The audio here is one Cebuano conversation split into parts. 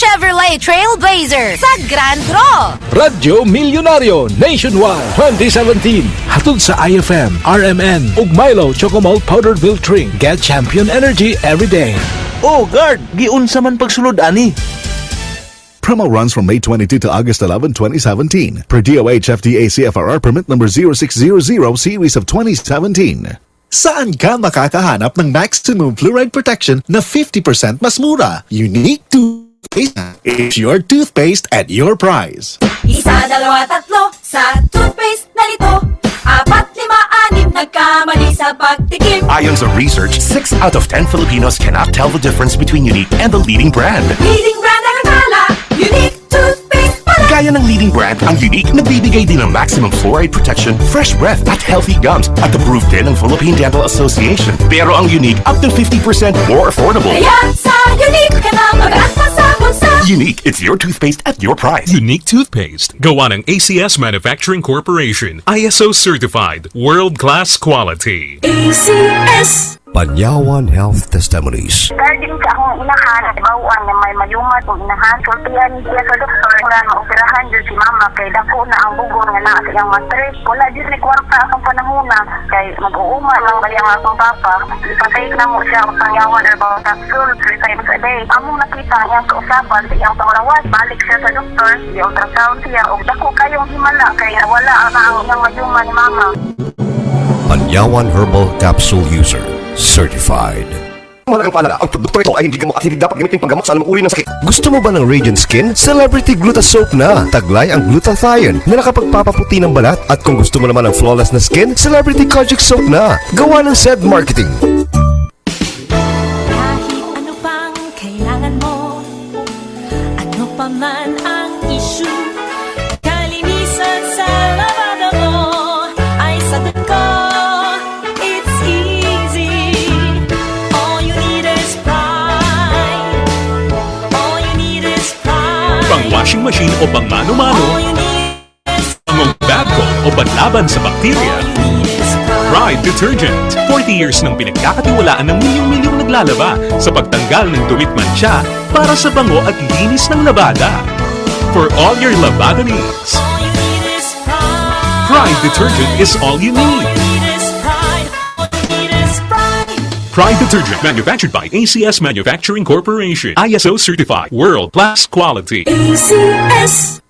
Chevrolet Trailblazer sa Grand Draw. Radyo Milyonaryo Nationwide 2017. Hatod sa IFM, RMN, ug Milo Chocomalt Powdered Milk Drink. Get champion energy every day. Oh, guard! Giunsa man pagsulod ani? Promo runs from May 22 to August 11, 2017. Per DOH FDA CFRR permit number 0600 series of 2017. Saan ka makakahanap ng maximum fluoride protection na 50% mas mura? Unique Toothpaste is your toothpaste at your price. Isa, dalawa, tatlo, sa toothpaste na nito. Apat, lima, anim, nagkamali sa pagtikim. Ayon sa research, 6 out of 10 Filipinos cannot tell the difference between Unique and the leading brand. Leading brand ang akala, Unique Toothpaste pala. Gaya ng leading brand, ang Unique nagbibigay din ng maximum fluoride protection, fresh breath, at healthy gums at approved din ng Philippine Dental Association. Pero ang Unique, up to 50% more affordable. Kaya sa Unique ka na magaan pa sa bulsa. Unique, it's your toothpaste at your price. Unique Toothpaste. Gawa ng ACS Manufacturing Corporation. ISO certified. World-class quality. ACS. Panyawan Health Testimonies. Regarding sa akong inahan, bawaan nga may mayumat kong inahan. Sultian siya sa doktor nga maoperahan jud si mama kay dako na ang bugor nga naa sa iyang matres. Wala jud ni kwarta akong panahona kay mag-uuma lang baya ang akong papa. Ipatake na mo siya og Panyawan herbal capsule three times a day. Among nakita ang iyang kausaban sa iyang panglawas. Balik siya sa doktor, gi-ultrasound siya og dako kayong himala kay wala na ang iyang mayuma ni mama. Panyawan Herbal Capsule User. Certified. Mahalagang paalala, ang produkto ito ay hindi gamot at hindi dapat gamitin panggamot sa anumang uri ng sakit. Gusto mo ba ng radiant skin? Celebrity Gluta Soap na. Taglay ang glutathione na nakapagpapaputi ng balat. At kung gusto mo naman ng flawless na skin, Celebrity Kojic Soap na. Gawa ng SED Marketing. Kahit ano pang kailangan mo, ano pa man ang issue, kalinisan sa labada mo ay sagot ko, it's easy. All you need is Pride. All you need is Pride. Pang washing machine o pang mano-mano, All you need is pangong Babco o panlaban sa bakterya, All you need is Pride. Pride Detergent. 40 years nang pinagkakatiwalaan ng milyong-milyong naglalaba sa pagtanggal ng dumi't mantsa para sa bango at linis ng labada. For all your labada needs, All you need is Pride. Pride Detergent is all you All need. you need is Pride. All you need is Pride. Pride Detergent, manufactured by ACS Manufacturing Corporation. ISO certified, world-class quality. ACS.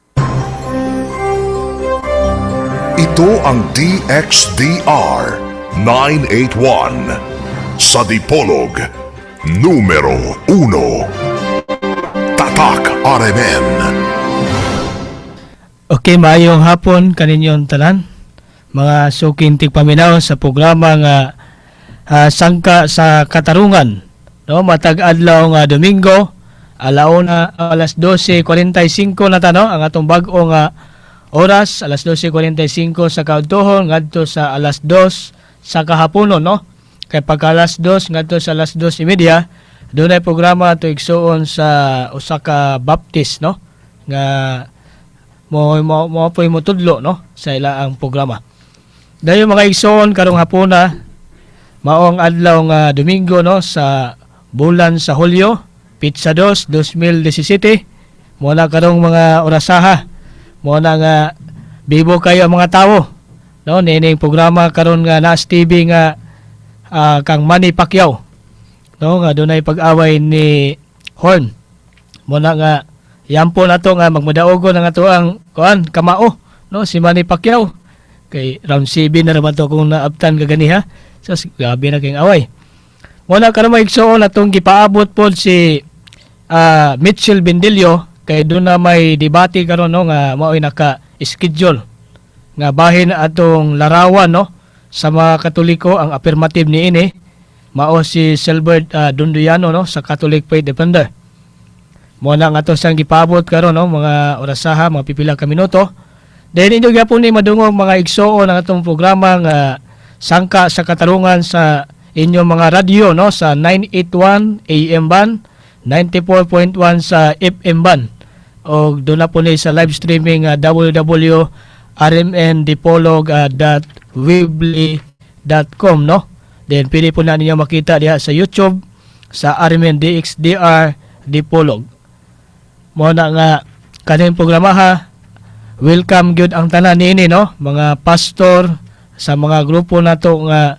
Ito ang DXDR 981 sa Dipolog, numero 1. Tatak RMN. Okay, maayong hapon kaninyong tanan. Mga suking tigpaminaw sa programa nga Sangka sa Katarungan. No, matag adlaw nga Domingo, alauna, alas 12:45 na ta, no, ang atong bag-o nga oras, alas 12:45 sa kaudtohon ngadto sa alas 2 sa kahaponon, no. Kay pagka alas 2 ngadto sa alas 2:30, dunay programa ato igsuon sa usa ka Baptist, no, nga mo po'y motudlo, no, sa ila ang programa. Dayon, mga igsoon, karong hapuna mao ang adlaw nga Domingo, no, sa bulan sa Hulyo, petsa 2, 2017. Mo na karong mga orasaha mo na nga bibo kayo ang mga tawo, no, nining programa karon nga naas TV nga kang Manny Pacquiao, no, nga dunay pag-away ni Horn. Mo na nga yampo na to nga magmadaogo na nga to ang kuan kamao, no, si Manny Pacquiao kay round 7 na naman to kung naabtan kaganiha. So grabe na kayong away. Mo na karon, mga igsoon, atong gipaabot pod si Mitchell Bendillo kay doon na may debate karon, no, nga mao'y naka-schedule nga bahin atong larawan, no, sa mga Katoliko. Ang affirmative niini mao si Silbert Dunduyano, no, sa Catholic Faith Defender. Mo na nga to siyang gipaabot karon, no, mga orasaha, mga pipila ka minuto. Then inyo gyapon ni madungog, mga igsoon, ang atong programa nga Sangka sa Katarungan sa inyong mga radyo, no, sa 981 AM band, 94.1 sa FM band o doon na po ni sa live streaming www.rmndipolog.weebly.com, no. Then pwede po na ninyo makita diha sa YouTube sa RMN DXDR Dipolog. Mo na nga kaning programa ha, welcome gyud ang tanan niini, no, mga pastor sa mga grupo nato nga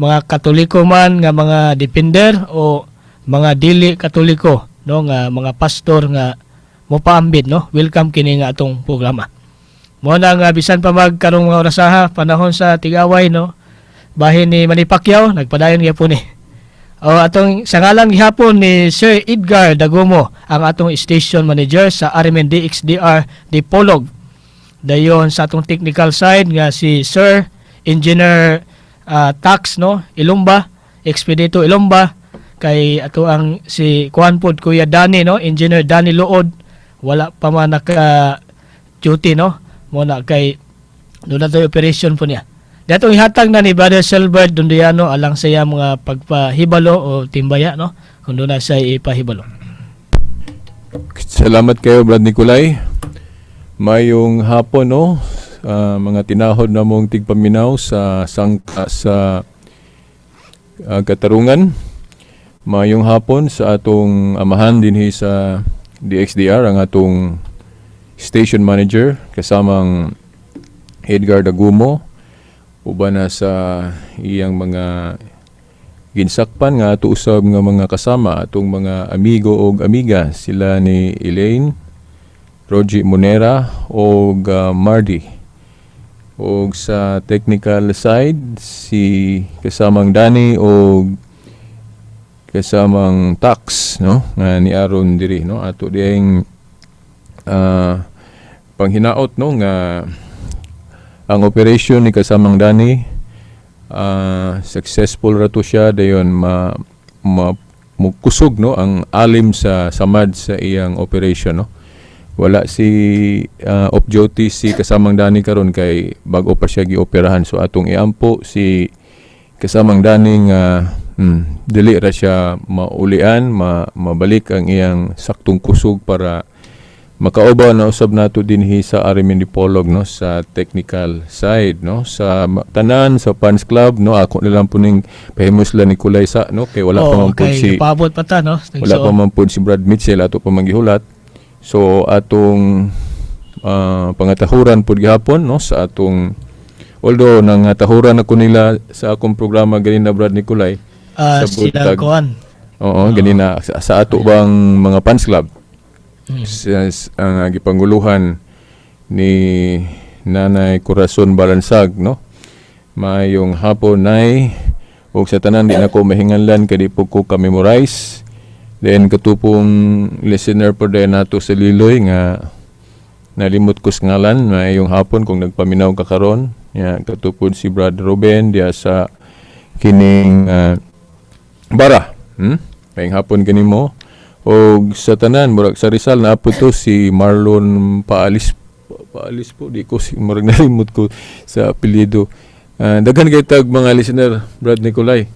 mga Katoliko man nga mga defender o mga dili Katoliko, no, nga mga pastor nga mopaambit, no, welcome kini nga atong programa. Mo na nga bisan pa mag karong mga orasaha, panahon sa tigaway, no, bahin ni Manny Pacquiao, nagpadayon gyapon ni. O atong sa ngalan gihapon ni Sir Edgar Dagomo, ang atong station manager sa RMN DXDR Dipolog. Dayon sa atong technical side nga si Sir Engineer Tax, no, Ilumba, Expedito Ilumba, kay ato ang si kuan pod, Kuya Danny, no, Engineer Danny Luod, wala pa man naka duty, no, mo na kay doon na to operation po niya. Datong ihatag na ni Brother Silbert Dundiano alang sa iya mga pagpahibalo o timbaya, no, kung doon na siya ipahibalo. Salamat kayo, Brad Nicolay. Mayong hapon, no, mga tinahod na mong tigpaminaw sa sangka sa katarungan. Mayong hapon sa atong amahan dinhi sa DXDR, ang atong station manager kasamang Edgar Dagumo, uban na sa iyang mga ginsakpan nga ato usab nga mga kasama, atong mga amigo og amiga, sila ni Elaine, Rogie Monera og Mardy. Og sa technical side si kasamang Danny og kasamang Tax, no, nga ni aron diri, no, ato diyang panghinaot, no, nga ang operation ni kasamang Danny successful ra to siya, dayon ma mukusog, no, ang alim sa samad sa iyang operation, no. Wala si off duty si kasamang Danny karon kay bag-o pa siya gioperahan, so atong iampo si kasamang Danny nga dili ra siya maulian, mabalik ang iyang saktong kusog para makauban na usab nato dinhi sa RMN Dipolog, no, sa technical side, no, sa tanan sa fans club, no. Ako na lang po ning pahimuslan ni Kulay sa, no, kay wala pa Oh, man pud kay si paabot pa ta, no? Wala pa man pud si Brad Mitchell, ato pa man gihulat. So atong pangatahuran pud gihapon, no, sa atong, although nangatahuran ako nila sa akong programa ganina, Brad Nicolay, Ah, sa sila buntag. kuan. Oo, ganina sa ato bang mga fans club. Sa, ang gipanguluhan ni Nanay Corazon Balansag, no. Maayong hapon, Nay. Ug sa tanan, di na ko mahinganlan kay di po ko ka-memorize. Then katupong listener po din nato sa Liloy nga nalimot ko sa ngalan, maayong hapon kung nagpaminaw ka karon. Ya, katupod si Brad Ruben diya sa kining bara. Maayong hapon kanimo. Og sa tanan, murag sa Rizal na po to si Marlon Paalis, Paalis po, di ko si murag nalimot ko sa apelyido. Daghan kay tag mga listener, Brad Nicolay.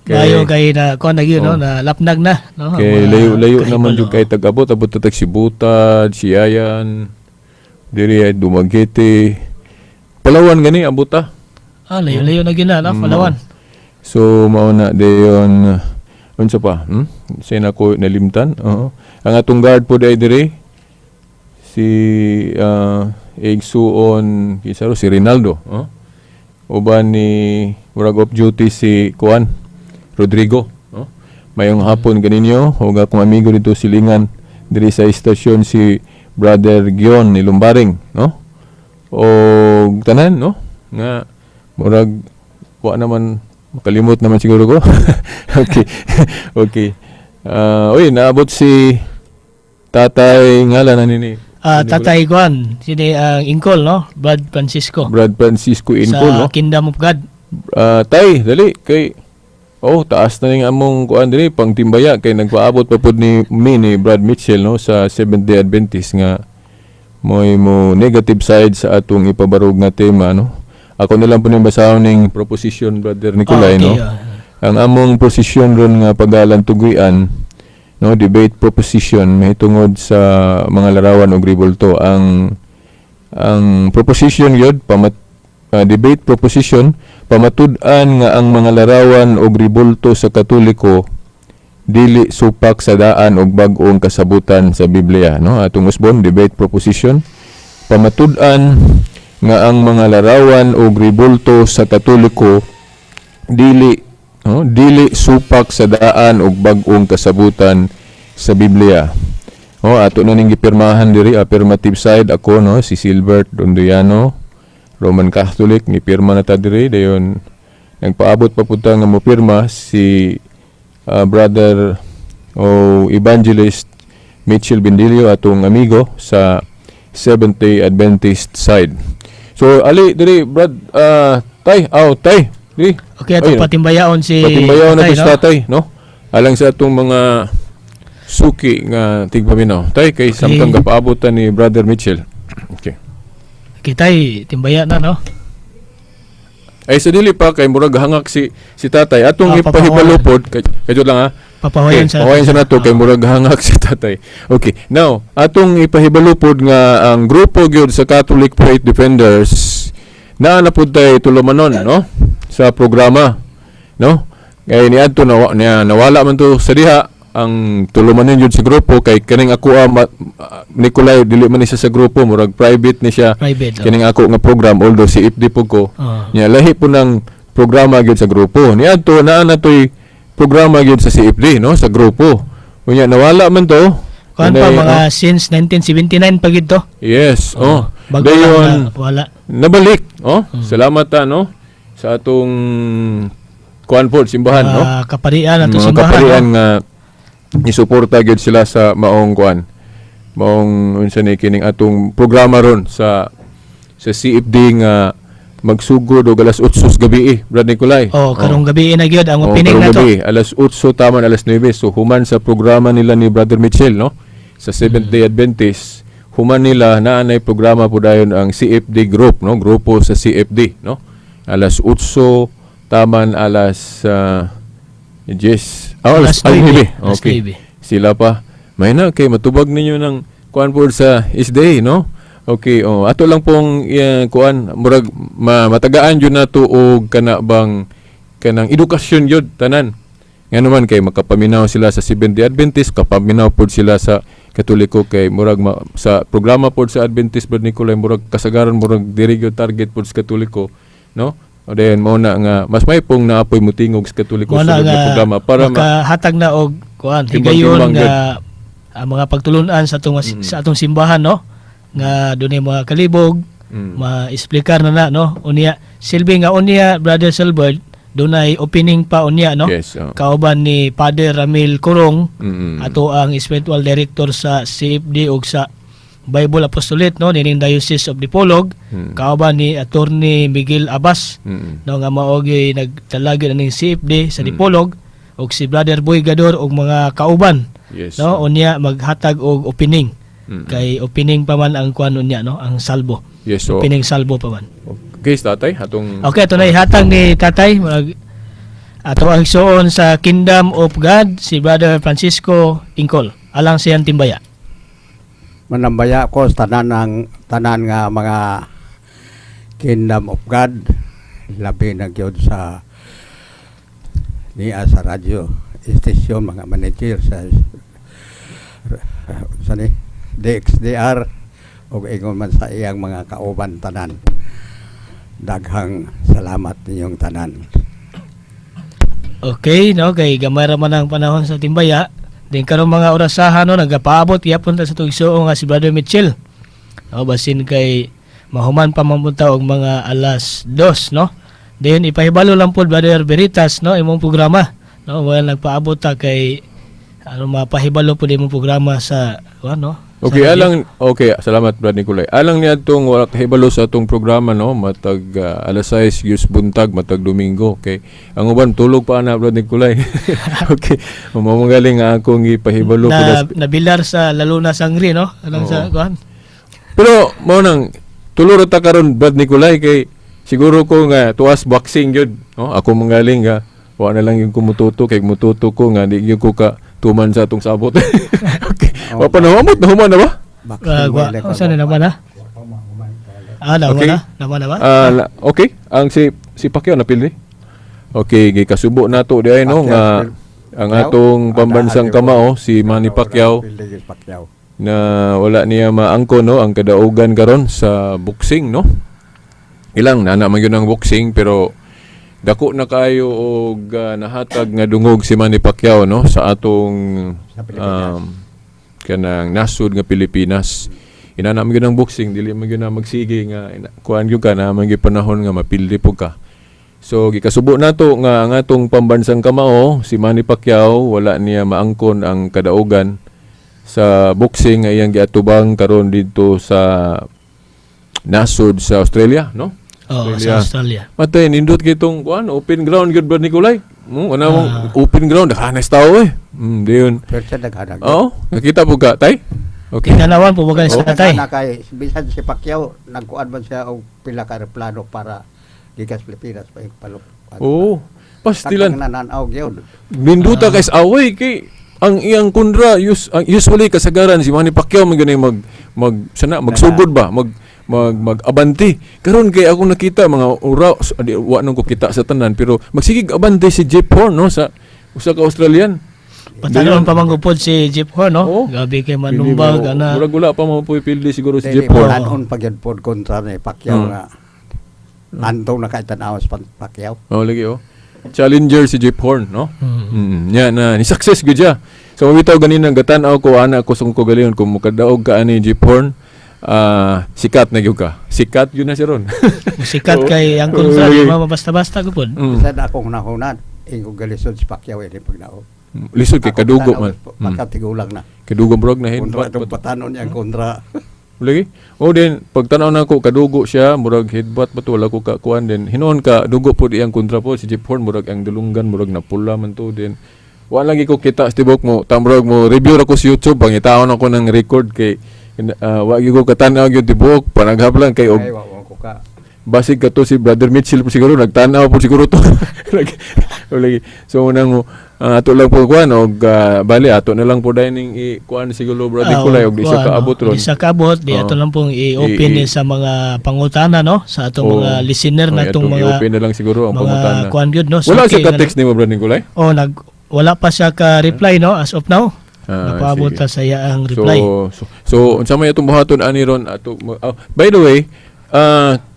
Mayo kay na kuan na gyud, no, Oh. na lapnag na, no, ang Kay mga layo-layo naman kahibalo. jud kay tag-abot, abot ta tag Sibutad, Siayan, diri ay Dumaguete. Palawan gani abot ta. Ah, layo-layo na gyud na, no, Palawan. So mao na dayon, unsa pa? Say na ko nalimtan. Oo. Ang atong guard po dai diri si Igsuon kinsa ro si Rinaldo, oh. Uban ni murag off duty si Kuan Rodrigo, oh. Mayong hapon kaninyo ug akong amigo dito silingan diri sa istasyon si Brother Gion ni Lumbaring, no? O tanan, no? Nga murag wa naman makalimot naman siguro ko. Okay. Uy, naabot si Tatay, ngalan na nini. Ah, Tatay kuan, sini ang Ingkol, no? Brad Francisco. Brad Francisco Ingkol, sa no? Kingdom of God. Tay, dali kay. Oh, taas na ning among kuan diri pang timbaya kay nagpaabot pa pud ni mi ni Brad Mitchell, no, sa Seventh Day Adventist nga mo'y mo negative side sa atong ipabarog nga tema, no. Ako na lang po ning basahon ning proposition, Brother Nicolay, Ah, okay, no. Ang among posisyon ron nga pagalantuguan, no, debate proposition mahitungod sa mga larawan og ribulto. Ang proposition gyud pamat debate proposition: pamatud-an nga ang mga larawan og ribulto sa Katoliko Dili supak sa daan og bag-ong kasabutan sa Biblia, no? Atong usbon, debate proposition: pamatud-an nga ang mga larawan og rebulto sa Katoliko dili, no, dili supak sa daan og bag-ong kasabutan sa Biblia. Oh, ato na ning gipirmahan diri, affirmative side ako, no, si Silbert Dondoyano, Roman Catholic, ni pirma na ta diri. Dayon nagpaabot pa pud ta nga mopirma si brother o evangelist Mitchell Bendilio, atong amigo sa Seventh Day Adventist side. So ali diri, brad, tay, aw tay, diri. Okay, ato Ay, patimbayaon si patimbayaon na tatay, to no? sa tatay, no? Alang sa atong mga suki nga tigpaminaw. Tay, kay samtang gapaabot ta ni Brother Mitchell. Okay. Okay, tay, timbaya na, no? Ay, sa dili pa kay murag hangak si si tatay. Atong papahuwayan. ipahibalo pod kay kay lang ha. Papahuwayan Okay, sa pahuwayan sa nato kay murag hangak si tatay. Okay. Now, atong ipahibalo pod nga ang grupo gyud sa Catholic Faith Defenders naa na pod tay tulumanon, no, sa programa, no? Kay niadto na niya nawala man to sa diha ang tulumanon gyud sa grupo kay kaning ako Nicolay dili man ni siya sa grupo, murag private ni siya. Private, oh. Kining ako nga program, although si FD po ko. Nya lahi po ng programa gyud sa grupo. Niadto naa na toy programa gyud sa CFD, no, sa grupo. Unya nawala man to. Kuan pa Kanay, mga oh, since 1979 pa gid to. Yes, oh. Bago Dayon, lang na wala. Nabalik, oh. Salamat ta, no, sa atong kuan pod simbahan, no. Kaparian atong Mga simbahan. kaparian No? nga isuporta gyud sila sa maong kuan. Maong unsa ni kining atong programa ron sa CFD nga magsugod og alas 8 sa gabi eh, Brad Nicolay. Oh, karong gabi na gyud ang Oh, opening karong na to. gabi, alas 8 taman alas 9. So human sa programa nila ni Brother Mitchell, no? Sa Seventh Day Adventist, human nila naa nay programa po dayon ang CFD group, no? Grupo sa CFD, no? Alas 8 taman alas 10. Ah, alas, Alas 9. 9. Alas Okay. 9. Sila pa. May na kay matubag ninyo ng kuan po sa isday, no? Okay, oh, ato lang pong kuan murag matagaan jud nato og kana bang kanang edukasyon jud tanan. Nga naman kay makapaminaw sila sa Seventh Day Adventist, kapaminaw pod sila sa Katoliko kay murag sa programa pod sa Adventist, Brad Nicolay, murag kasagaran murag diri gyud target pod sa Katoliko, no? O then mao na nga mas may pong naapoy mutingog sa Katoliko Mo sa na nga programa para makahatag na og kuan Timbang-timbang higayon nga ang mga pagtulunan sa atong simbahan, no, nga dunay mga kalibog ma-explicar na na, no? Unya silbi nga unya, Brother Silbert, dunay opening pa unya, no? Yes, oh. Kauban ni Father Ramil Kurong, ato ang spiritual director sa CFD ug sa Bible Apostolate, no, nining Diocese of Dipolog, kauban ni Attorney Miguel Abbas, no, nga mao gyud nagtalagyo na ning CFD sa Dipolog, ug si Brother Boy Gador ug mga kauban, no? Unya maghatag og opening kay opening pa man ang kuan unya, no, ang salbo. Yes, so Opening salbo pa man. Okay, tatay, atong Okay, ato na ihatag ni tatay. Mag ato ang igsuon sa Kingdom of God, si Brother Francisco Ingkol, alang siyang timbaya. Manambaya ko sa tanan ng tanan nga mga Kingdom of God, labi na gyud sa niya sa radyo station, mga manager sa ni DXDR ug ingon man sa iyang mga kauban tanan. Daghang salamat ninyong tanan. Okay, no, kay gamay ra man ang panahon sa timbaya. Din karong mga orasahan, no, nagapaabot gyapon ta sa atong igsuon nga si Brother Mitchell. No, basin kay mahuman pa man punta og mga alas 2, no. Then ipahibalo lang po, Brother Veritas, no, imong programa. No, wala nagpaabot ta kay ano mapahibalo po imong programa sa ano. Sa Okay, radyo. alang okay, salamat, Brad Nicolay. Alang niadtong wala kahibalo sa atong programa, no, matag alas 6 yus buntag matag Domingo, okay. Ang uban tulog pa na, Brad Nicolay. Okay. Mao magaling nga akong ipahibalo ko Na, nabilar sa Laluna Sangri, no? Alang sa Oo. kuan. Pero mao nang tulo ra ta karon, Brad Nicolay, kay siguro ko nga tuas boxing gyud, no? Ako mangaling nga wa na lang yung kumututo kay mututo ko nga di gyud ko ka tuman sa atong sabot. Okay. Wa pa na humot na human na ba? Wa, na naman na? Ah, naman na? Naman na ba? Ah, okay. Ang si si Pacquiao napili. Okay, gikasubo nato di ay, no, nga Ang atong pambansang kamao si Manny Pacquiao Pildi Pacquiao. Na wala niya maangko, no, ang kadaugan karon sa boxing, no. Ilang nana man gyud ang boxing, pero dako na kayo og nahatag nga dungog si Manny Pacquiao, no, sa atong kanang nasod nga Pilipinas. Inana man gyud ang boxing, dili man gyud na magsige nga kuan gyud ka na man gyud panahon nga mapildi po ka. So gikasubo nato nga ang atong pambansang kamao si Manny Pacquiao wala niya maangkon ang kadaugan sa boxing nga iyang giatubang karon didto sa nasod sa Australia, no? Oo, sa Australia. Matay nindot kitong kuan, open ground gyud ba, Nicolay? Mo ana mo open ground daghan tao eh. Diyon. Pero siya daghan. Oo, nakita po ka, tay? Okay. Tinanawan po ba sa tay? Daghan na kay bisan si Pacquiao nagkuan man siya og pila ka eroplano para gikas Pilipinas pa palop. Oo. Pastilan. Nananaw gyud. Ninduta kay sa away kay ang iyang kontra ang usually kasagaran si Manny Pacquiao man gani mag mag sana magsugod ba, mag mag mag-abante karon kay akong nakita mga ura di, wa nang ko kita sa tanan, pero magsigig abante si Jeff Horn, no, sa usa ka Australian. Patanon pa manggupod si Jeff Horn, no? Gabi kay manumbag ana. Murag wala pa mo pildi siguro si Dili Jeff Horn. tanon pa gyud pod kontra ni Pacquiao nga antong nakaitan-aw sa Pacquiao. Oh, lagi oh. Challenger si Jeff Horn, no? Ya na ni success gyud siya. So mabitaw ganina gatan-aw ko ana ko sa ko galion kung mukadaog ka ani Jeff Horn, sikat na gyud ka. Sikat gyud na siya ron. Sikat kay ang kontra di ba basta-basta gupod. Bisan akong nahunan ingong galisod si Pacquiao ini pagnaog. Lisod kay kadugo man. Makatigulang na. Kadugo brog na Kontra headbutt. itong patanon niya kontra. Lagi. O then pagtan-aw nako kadugo siya, murag headbutt ba to, wala ko ka kuan din. Hinuon ka dugo pod iyang kontra po si Jeff Horn, murag ang dulunggan murag napula man to din. Wala lagi ko kita sa tibok mo, tamrog mo review ra ko sa YouTube, pangitaon ako ng record kay wa gyud ko katan-aw gyud tibuok, panaghap lang kay og Ay, wa wa ko ka. Basig ka to si Brother Mitchell po siguro nagtan-aw po siguro to. Lagi. O lagi. So unang ato lang po kuan og bali ato na lang po dining i kuan siguro, Brother Kulay, og di siya kuan, kaabot no? ron. Di siya kaabot, di Oo. ato lang pong i-open ni sa mga pangutana, no, sa atong mga listener Oh, na itong atong mga i-open na lang siguro ang mga pangutana. kuan gyud, no? Wala siya Suki nga ka-text nimo, Brother Nicolay? Oh, wala pa siya ka-reply, no, as of now. Ah, Napaabot sige. ta sa iya ang reply. So unsa may atong buhaton ani ron ato oh, by the way,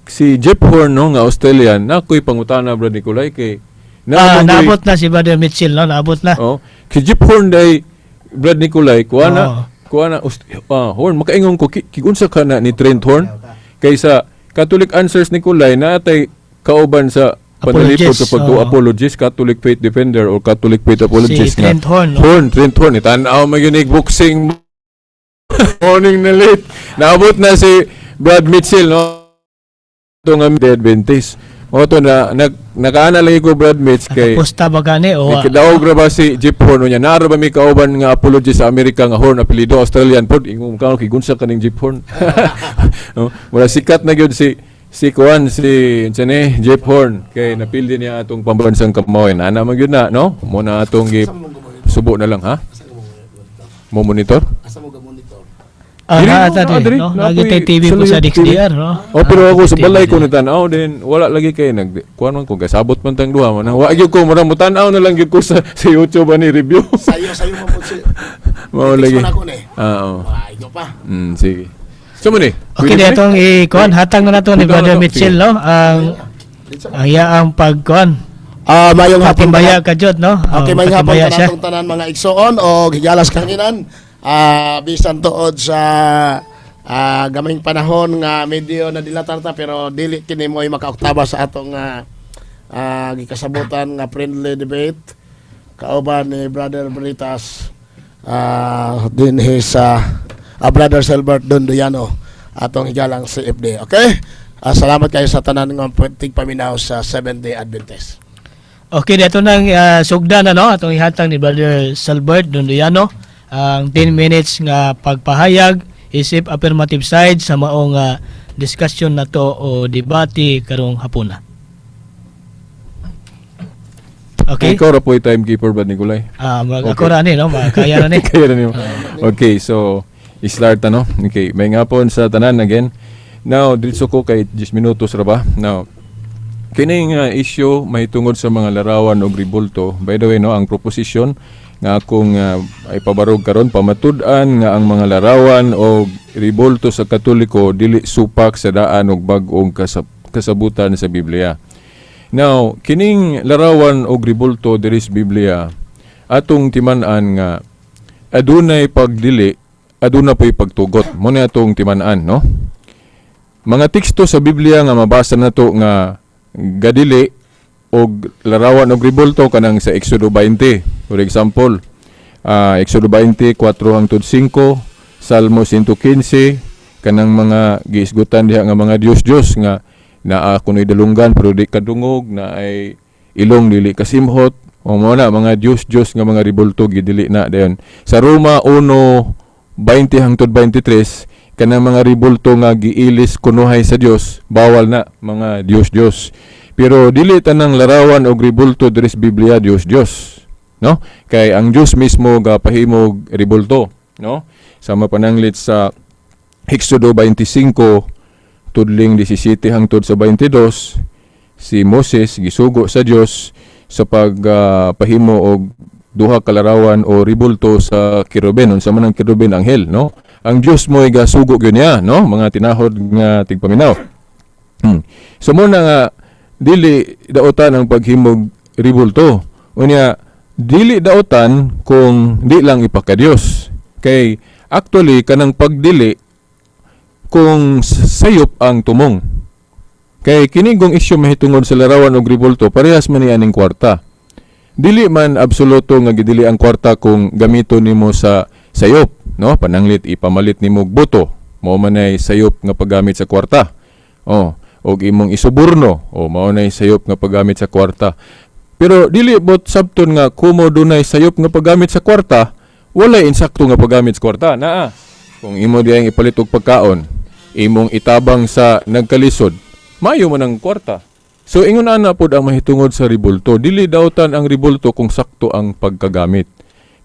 si Jeff Horn, no, nga Australian, na ako'y pangutana, Brother Nicolay, kay Naabot na si Brother Mitchell, no? Naabot na. Oh, si Jeff Horn day, Brad Nicolay, kuha na, kuha na, Horn, makaingon ko, kigunsa ka na ni Trent Horn? Kaysa Catholic Answers Nicolay, natay kauban sa panalipod Apologist, sa pagtuo oo. apologist, Catholic Faith Defender or Catholic Faith Apologist. Si Trent Horn, no? Horn, Trent Horn. Itanaw mo yun boxing morning na late. Naabot na si Brad Mitchell, no? Ito nga The Adventist. O to na, nakaana lagi ko Brad Mitch kay Pusta ba gani o May kadaog ra ba si Jeff Horn niya? Naara ba may kauban nga apologist sa Amerika nga Horn apelyido, Australian pod, ingong ka kigunsa kaning Jeff Horn. No? Wala sikat na gyud si kuan si unsa ni Jeff Horn kay napildi niya atong pambansang kamao. Ana man gyud na, no? Mo na atong gi subo na lang ha. Mo monitor? Diri, Ah, na diri, no? na Lagi ako'y tay TV po sa sa DXDR, no? Oh, pero Ah, ako sa TV balay ko din. ni tan-aw din, wala lagi kay nag kuan man ko gasabot man tang duha man. Wa gyud ko mura mo tan-aw na lang gyud ko sa YouTube ani review. Sayo, sayo mo po si. Mao lagi. man ako ni. Ah, oo. Ay, ito pa. Sige. So mo ni? Okay, di atong i-kuan hatag na nato ni Bitaw na Brother to, Mitchell, sige. no? Ang iyaang pagkuan. Ah, mayong hapon Patimbaya ka jud, no? Okay, Oh, mayong hapon patimbaya siya. kanatong tanan mga igsoon o higalas kanginan. Bisan tuod sa gamayng panahon nga medyo nadilatar ta, pero dili kini mo'y makaoktaba sa atong gikasabutan nga friendly debate kauban ni Brother Britas dinhi sa Brother Silbert Dondoyano, atong higalang CFD. Okay? Salamat kayo sa tanan nga tigpaminaw sa Seventh Day Adventist. Okay, dito nang sugdan na, no, atong ihatag ni Brother Salbert Dondoyano ang 10 minutes nga pagpahayag isip affirmative side sa maong discussion na to o debate karong hapuna. Okay. Ikaw ra po yung timekeeper ba, Nicolay? Ah, ako ra ni, no, kaya ra ni. Kaya ra nimo. Okay, so i-start ano. Okay, may ngapon sa tanan again. Now, diretso ko kay 10 minutos ra ba? Now, Kini nga issue mahitungod sa mga larawan og ribulto. By the way, no, ang proposition nga akong ay pabarog karon, pamatud-an nga ang mga larawan og ribulto sa Katoliko dili supak sa daan og bag-ong kasabutan sa Biblia. Now, kining larawan og ribulto diri sa Biblia, atong timan-an nga adunay pagdili, aduna po'y pagtugot. Mo ni atong timan-an, no? Mga teksto sa Biblia nga mabasa nato nga gadili og larawan og ribulto, kanang sa Exodo 20. For example, Exodo 20, 4 hangtod 5, Salmo 115, kanang mga giisgutan diha nga mga Dios-Dios nga naa kuno'y dalunggan pero di kadungog, na ay ilong dili kasimhot, o mo na mga Dios-Dios nga mga ribulto, gidili na dayon. Sa Roma 1:20 hangtod 23, kanang mga ribulto nga giilis kunuhay sa Dios, bawal na mga Dios-Dios. Pero dili tanang larawan og ribulto diri sa Biblia Dios-Dios, no? Kay ang Dios mismo gapahimog ribulto, no? Sama pananglit sa Exodo 25 tudling 17 hangtod sa 22, si Moses gisugo sa Dios sa pagpahimo og duha ka larawan o ribulto sa kerubin. Unsa man ang kerubin? Anghel, no? Ang Dios mo'y gasugo gyud niya, no, mga tinahod nga tigpaminaw. So mo na nga dili daotan ang paghimog ribulto. Unya dili daotan kung di lang ipakadiyos, kay actually kanang pagdili kung sayop ang tumong. Kay kini gong isyu mahitungod sa larawan og ribulto, parehas man ni aning kwarta. Dili man absoluto nga gidili ang kwarta kung gamito nimo sa sayop, no? Pananglit ipamalit nimo og boto, mao man ay sayop nga paggamit sa kwarta. Oh, og imong isuborno, o mao nay sayop nga paggamit sa kwarta. Pero dili bot sabton nga kumo dunay sayop nga paggamit sa kwarta, walay insakto nga paggamit sa kwarta. Naa. Kung imo diyang ipalit og pagkaon, imong itabang sa nagkalisod, maayo man ang kwarta. So ingon ana pod ang mahitungod sa ribulto. Dili dautan ang ribulto kung sakto ang pagkagamit.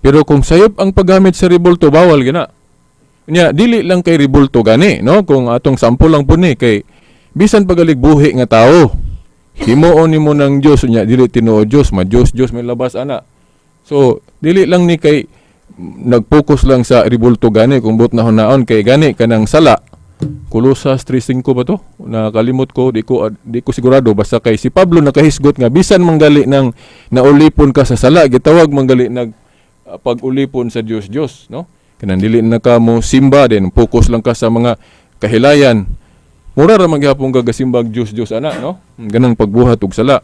Pero kung sayop ang paggamit sa ribulto, bawal gina. Nya dili lang kay ribulto gani, no? Kung atong sample lang pud ni, kay bisan pagalig buhi nga tao, himuon nimo ng Dios, nya dili tinuod Dios, ma Dios Dios may labas ana. So dili lang ni kay nagpokus lang sa ribulto gani kung but na hunaon kay gani kanang sala. Kolosas 3:5 ba to? Nakalimot ko, di ko sigurado, basta kay si Pablo nakahisgot nga bisan manggali nang naulipon ka sa sala, gitawag manggali nag pag-ulipon sa Dios Dios, no? Kanang dili na ka mo simba din, focus lang ka sa mga kahilayan. Mura ra maghapon ka gasimbag Dios Dios ana, no? Ganang pagbuhat og sala.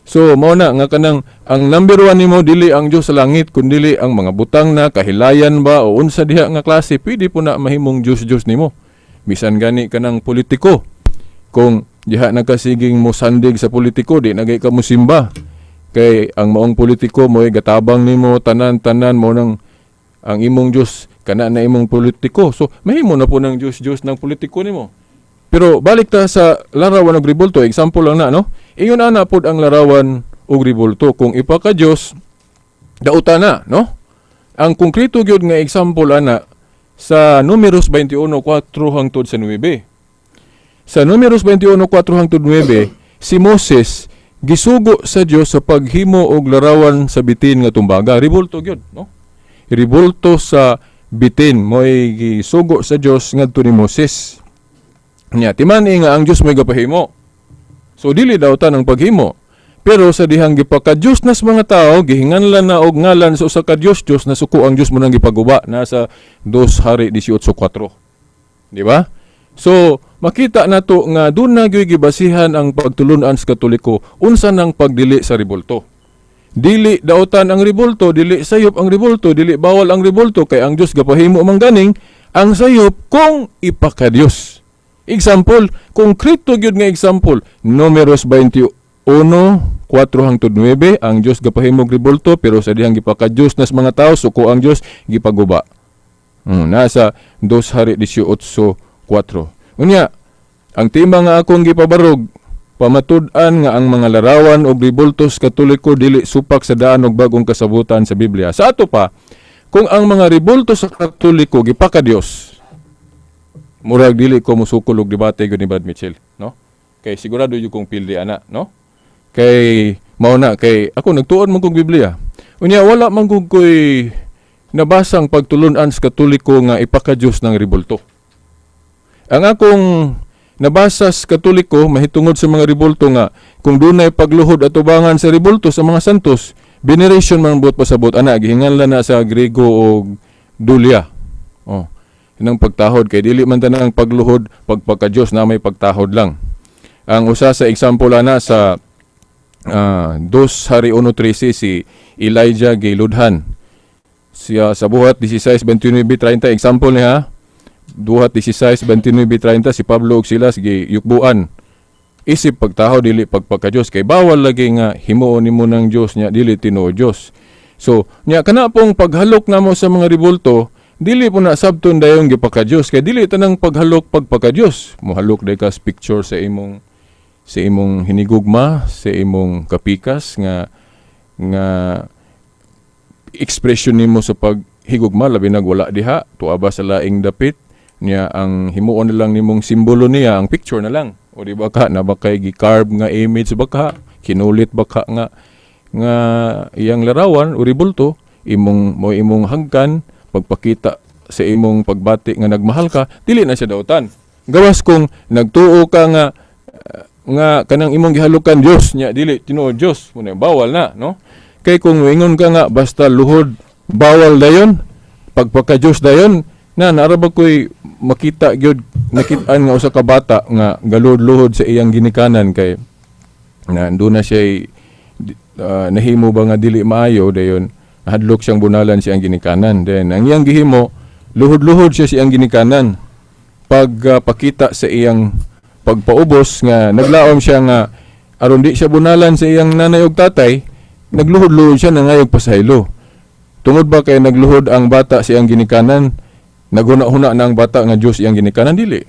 So mao na nga kanang ang number one nimo dili ang Dios sa langit kun dili ang mga butang na kahilayan ba o unsa diha nga klase, pwede po na mahimong Dios Dios nimo. Bisan gani kanang politiko. Kung diha nakasiging mo sandig sa politiko, di nagay ka mo simba. Kay ang maong politiko mo gatabang nimo tanan-tanan mo nang ang imong Dios kana na imong politiko. So mahimo na po ng Dios Dios ng politiko nimo. Pero balik ta sa larawan og ribulto, example lang na, no? Ingon ana pod ang larawan og ribulto, kung ipaka Dios, dauta na, no? Ang konkreto gyud nga example ana sa Numeros 21:4 hangtod sa 9. Sa Numeros 21:4 hangtod 9, si Moses gisugo sa Dios sa paghimo og larawan sa bitin nga tumbaga. Ribulto gyud, no? Ribulto sa bitin mo'y gisugo sa Dios ngadto ni Moses. Nya timan-i nga ang Dios mo'y gapahimo. So dili daw ta ang paghimo. Pero sa dihang gipaka-Dios nas mga tao, gihinganlan na og ngalan sa usa ka Dios Dios, nasuko ang Dios mo nang gipaguba, nasa 2 Hari 18:4. Di ba? So makita nato nga doon na gyud gibasihan ang pagtulunan sa Katoliko unsa nang pagdili sa ribulto. Dili daotan ang ribulto, dili sayop ang ribulto, dili bawal ang ribulto kay ang Dios gapahimo man ganing ang sayop kung ipakadiyos. Example, konkreto gyud nga example, Numeros 21:4 hangtod 9, ang Dios gapahimog ribulto pero sa dihang gipakadiyos nas mga tao, suko ang Dios, gipaguba. Nasa 2 Hari 18:4. Unya, ang tema nga akong gipabarog, pamatud-an nga ang mga larawan og ribultos Katoliko dili supak sa daan og bagong kasabutan sa Biblia. Sa ato pa, kung ang mga ribulto sa Katoliko gipakadiyos, murag dili ko musukol og debate gyud ni Brad Mitchell, no? Kay sigurado jud kong pildi ana, no? Kay mao na kay ako nagtuon man kog Biblia. Unya wala man gud ko'y nabasang pagtulunan sa Katoliko nga ipaka-Diyos ng ribulto. Ang akong nabasa sa Katoliko mahitungod sa mga ribulto nga kung dunay pagluhod atubangan sa ribulto sa mga santos, veneration man buot pasabot ana, gihinganlan na sa Grego og dulia. Oh. Inang pagtahod kay dili man tanang pagluhod pagpaka-Diyos na may pagtahod lang. Ang usa sa example ana sa 2 Hari 1:13, si Elijah giludhan. Siya sa Buhat 16:29-30, example niya. Buhat 16:29-30, si Pablo ug Silas giyukbuan. Isip pagtahod, dili pagpaka-Dios, kay bawal lagi nga himuon nimo ng Dios nya dili tinuod Dios. So, nya kana pong paghalok namo sa mga ribulto, dili po na sabton dayon gipaka-Dios kay dili tanang paghalok pagpaka-Dios. Mohalok day ka sa picture sa imong hinigugma, sa imong kapikas nga nga expression nimo sa paghigugma, labi nag wala diha, tuwa ba sa laing dapit niya, ang himuon na lang nimong simbolo niya ang picture na lang, o di ba ka na ba kay gi-carve nga image ba ka, kinulit ba ka nga nga iyang larawan o ribulto, imong mo imong hagkan pagpakita sa imong pagbati nga nagmahal ka, dili na siya dautan, gawas kung nagtuo ka nga nga kanang imong gihalukan Dios nya dili tinuod Dios muna, bawal na, no? Kay kung moingon ka nga basta luhod bawal dayon, pagpaka Dios dayon na, naara ba ko'y makita gyud, nakitaan nga usa ka bata nga galuhod-luhod sa iyang ginikanan kay na andun na siya nahimo ba nga dili maayo, dayon hadlok siyang bunalan siyang ginikanan. Then ang iyang gihimo, luhod-luhod siya siyang ginikanan pag pakita sa iyang pagpaubos nga naglaom siya nga aron di siya bunalan sa iyang nanay ug tatay, nagluhod-luhod siya nangayog pasaylo. Tungod ba kay nagluhod ang bata sa iyang ginikanan, naghuna-huna na ang bata nga Dios iyang ginikanan? Dili.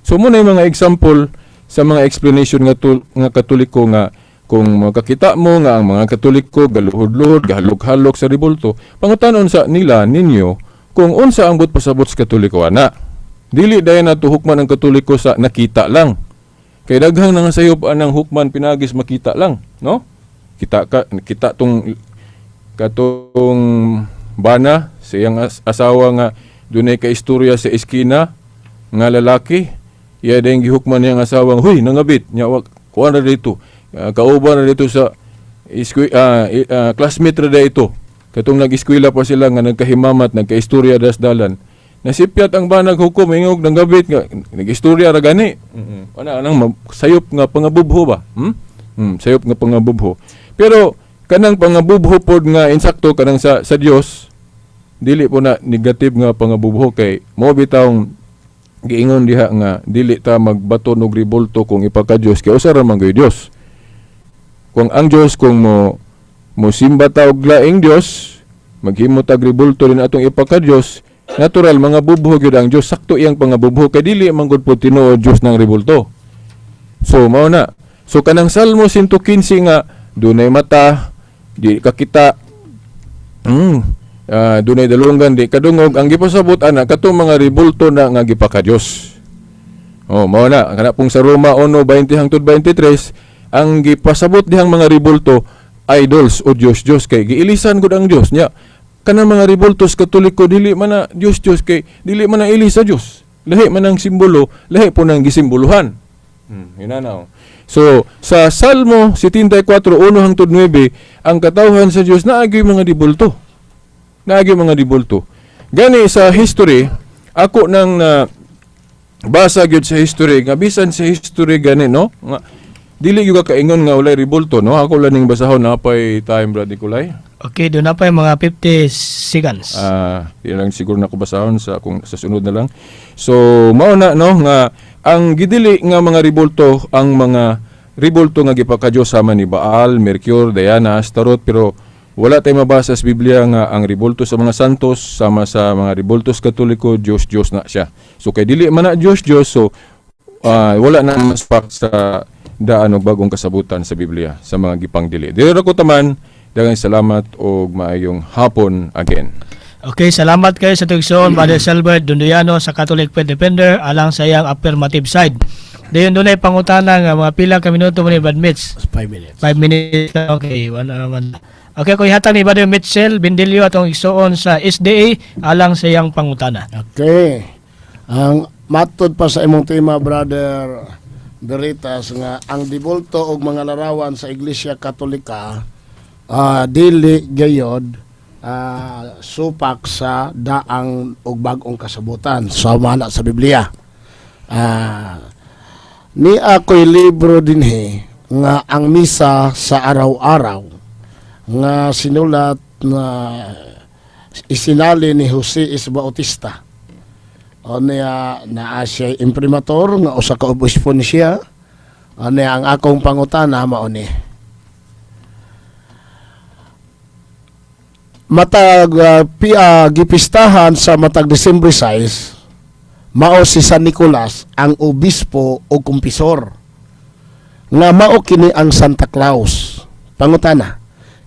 So mo na yung mga example sa mga explanation nga nga Katoliko nga kung makakita mo nga ang mga Katoliko galuhod-luhod, gahalok-halok sa ribulto, pangutanon sa nila ninyo kung unsa ang buot pasabot sa Katoliko ana. Dili dayon nato hukman ang Katoliko sa nakita lang. Kay daghang nang sayop anang hukman pinagis makita lang, no? Kita ka kita tong katong bana sa iyang asawa nga dunay ka istorya sa eskina nga lalaki, iya din gihukman niyang asawa, "Huy, nangabit nya wa kuan ra dito. Kauban ra dito sa classmate ra dito katong nag-eskwela pa sila nga nagkahimamat, nagkaistorya das dalan." Nasipyat ang banag hukom, ingog nangabit nga nag-istorya ra gani. Ana anang sayop nga pangabubho ba? Sayop nga pangabubho. Pero kanang pangabubho pod nga insakto kanang sa Dios, dili po na negative nga pangabubho, kay mo bitawng giingon diha nga dili ta magbaton og ribulto kung ipaka-Dios kay usa ra man gyud Dios. Kung ang Dios, kung mo mo simba ta og laing Dios, maghimo tag ribulto din atong ipaka-Dios, natural mga bubho gyud ang Dios, sakto iyang pangabubho kay dili man gud po tinuod Dios ng ribulto. So mao na. So kanang Salmo 115 nga dunay mata di kakita, dunay dalunggan di kadungog, ang gipasabot ana katong mga ribulto na nga gipaka-Dios. Oh, mao na kana pong sa Roma 1:20 hangtod 23, ang gipasabot dihang mga ribulto idols o Dios Dios kay giilisan gud ang Dios nya. Kanang mga ribultos Katoliko dili man na Dios Dios kay dili man na ilis sa Dios. Lahi man ang simbolo, lahi po nang gisimboluhan. Yun na, oh. So, sa Salmo 74:1 hangtod 9, ang katawhan sa Dios naagyoy mga dibulto. Naagyoy mga dibulto. Gani sa history, ako nang na basa gyud sa history nga bisan sa history gani, no, nga dili gyud ka kaingon nga walay ribulto, no? Ako lang ning basahon. Napay time, Brad Nicolay? Okay, doon na pa yung mga 50 seconds. Ah, di lang siguro na ko basahon sa kung sa sunod na lang. So mao na, no, nga ang gidili nga mga ribulto, ang mga ribulto nga gipakadiyos sama ni Baal, Mercure, Diana, Astaroth, pero wala tay mabasa sa Biblia nga ang ribulto sa mga santos sama sa mga ribultos Katoliko Dios Dios na siya. So kay dili man na Dios Dios, so wala na maspak sa daan og bagong kasabutan sa Biblia sa mga gipangdili. Dili ra ko taman. Daghang salamat og maayong hapon again. Okay, salamat kayo sa tugsoon, Brother Selbert Donduyano sa Catholic Faith Defender alang sa iyang affirmative side. Dayon dunay pangutana nga mga pila ka minuto mo ni Brad Mitch? 5 minutes. 5 minutes. Okay, wala naman. Okay, ko ihatag ni Brother Mitchell Bindilio atong igsuon sa SDA alang sa iyang pangutana. Okay. Ang matod pa sa imong tema, Brother Veritas, nga ang dibulto og mga larawan sa Iglesia Katolika dili gayod supak sa daang og bag-ong kasabutan sa mana sa Biblia. Ni ako'y libro dinhi nga ang misa sa araw-araw nga sinulat na isinali ni Jose S. Bautista. O niya naa siya imprimatur nga usa ka obispo ni siya. O niya ang akong pangutana mao ni. Matag gipistahan sa matag December 6 mao si San Nicolas ang obispo o kumpisor nga mao kini ang Santa Claus. Pangutana,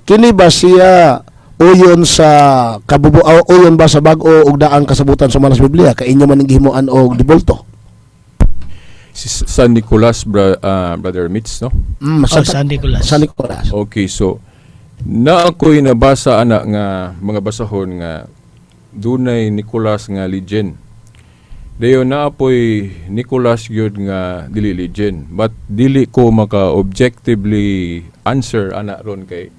kini ba siya uyon sa kabubo uyon ba sa bag-o og daang kasabutan sa malas Biblia kay inyo man gihimuan og dibulto? Si San Nicolas, Brother Mitch, no? Oh, San Nicolas. San Nicolas. Okay, so na ako'y nabasa ana nga mga basahon nga dunay Nicolas nga legend. Dayon naa po'y Nicolas gyud nga dili legend. But dili ko maka objectively answer ana ron kay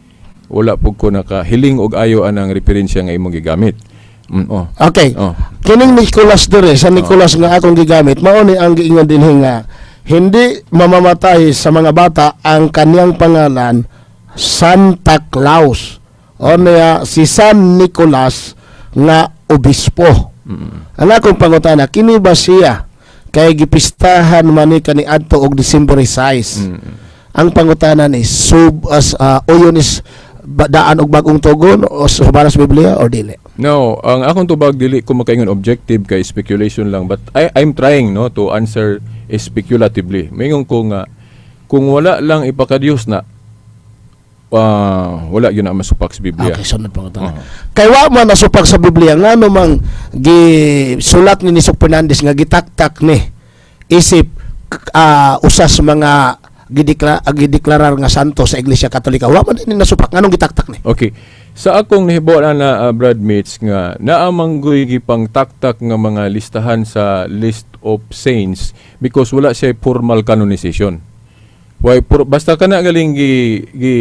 wala pud ko nakahiling og ayo anang referensya nga imong gigamit. Oh. Okay. Oh. Kining Nicolas dire, San Nicolas nga akong gigamit, mao ni ang giingon dinhi nga hindi mamamatay sa mga bata ang kaniyang pangalan Santa Claus. O niya si San Nicolas nga obispo. Ang akong pangutana, kini ba siya kay gipistahan man ni kaniadto og December 6? Ang pangutana ni sub as uyon is daan og bagong tugon o sa sa Biblia or dili? No, ang akong tubag dili ko makaingon objective kay speculation lang, but I'm trying, no, to answer speculatively. Maingon ko nga kung wala lang ipakadiyos na wala yun na masupak sa Biblia. Okay, sunod pangutana. Kay wa man nasupak sa Biblia, ngano mang gisulat ni Nisok Fernandez nga gitaktak ni isip usa sa mga gideklarar nga santo sa Iglesia Katolika? Wa man ni nasupak, nganong gitaktak ni? Okay. Sa akong nahibaw na Brad Mates nga naamanggoy gipang taktak nga mga listahan sa list of saints because wala siya formal canonization. Why basta kana galing gi gi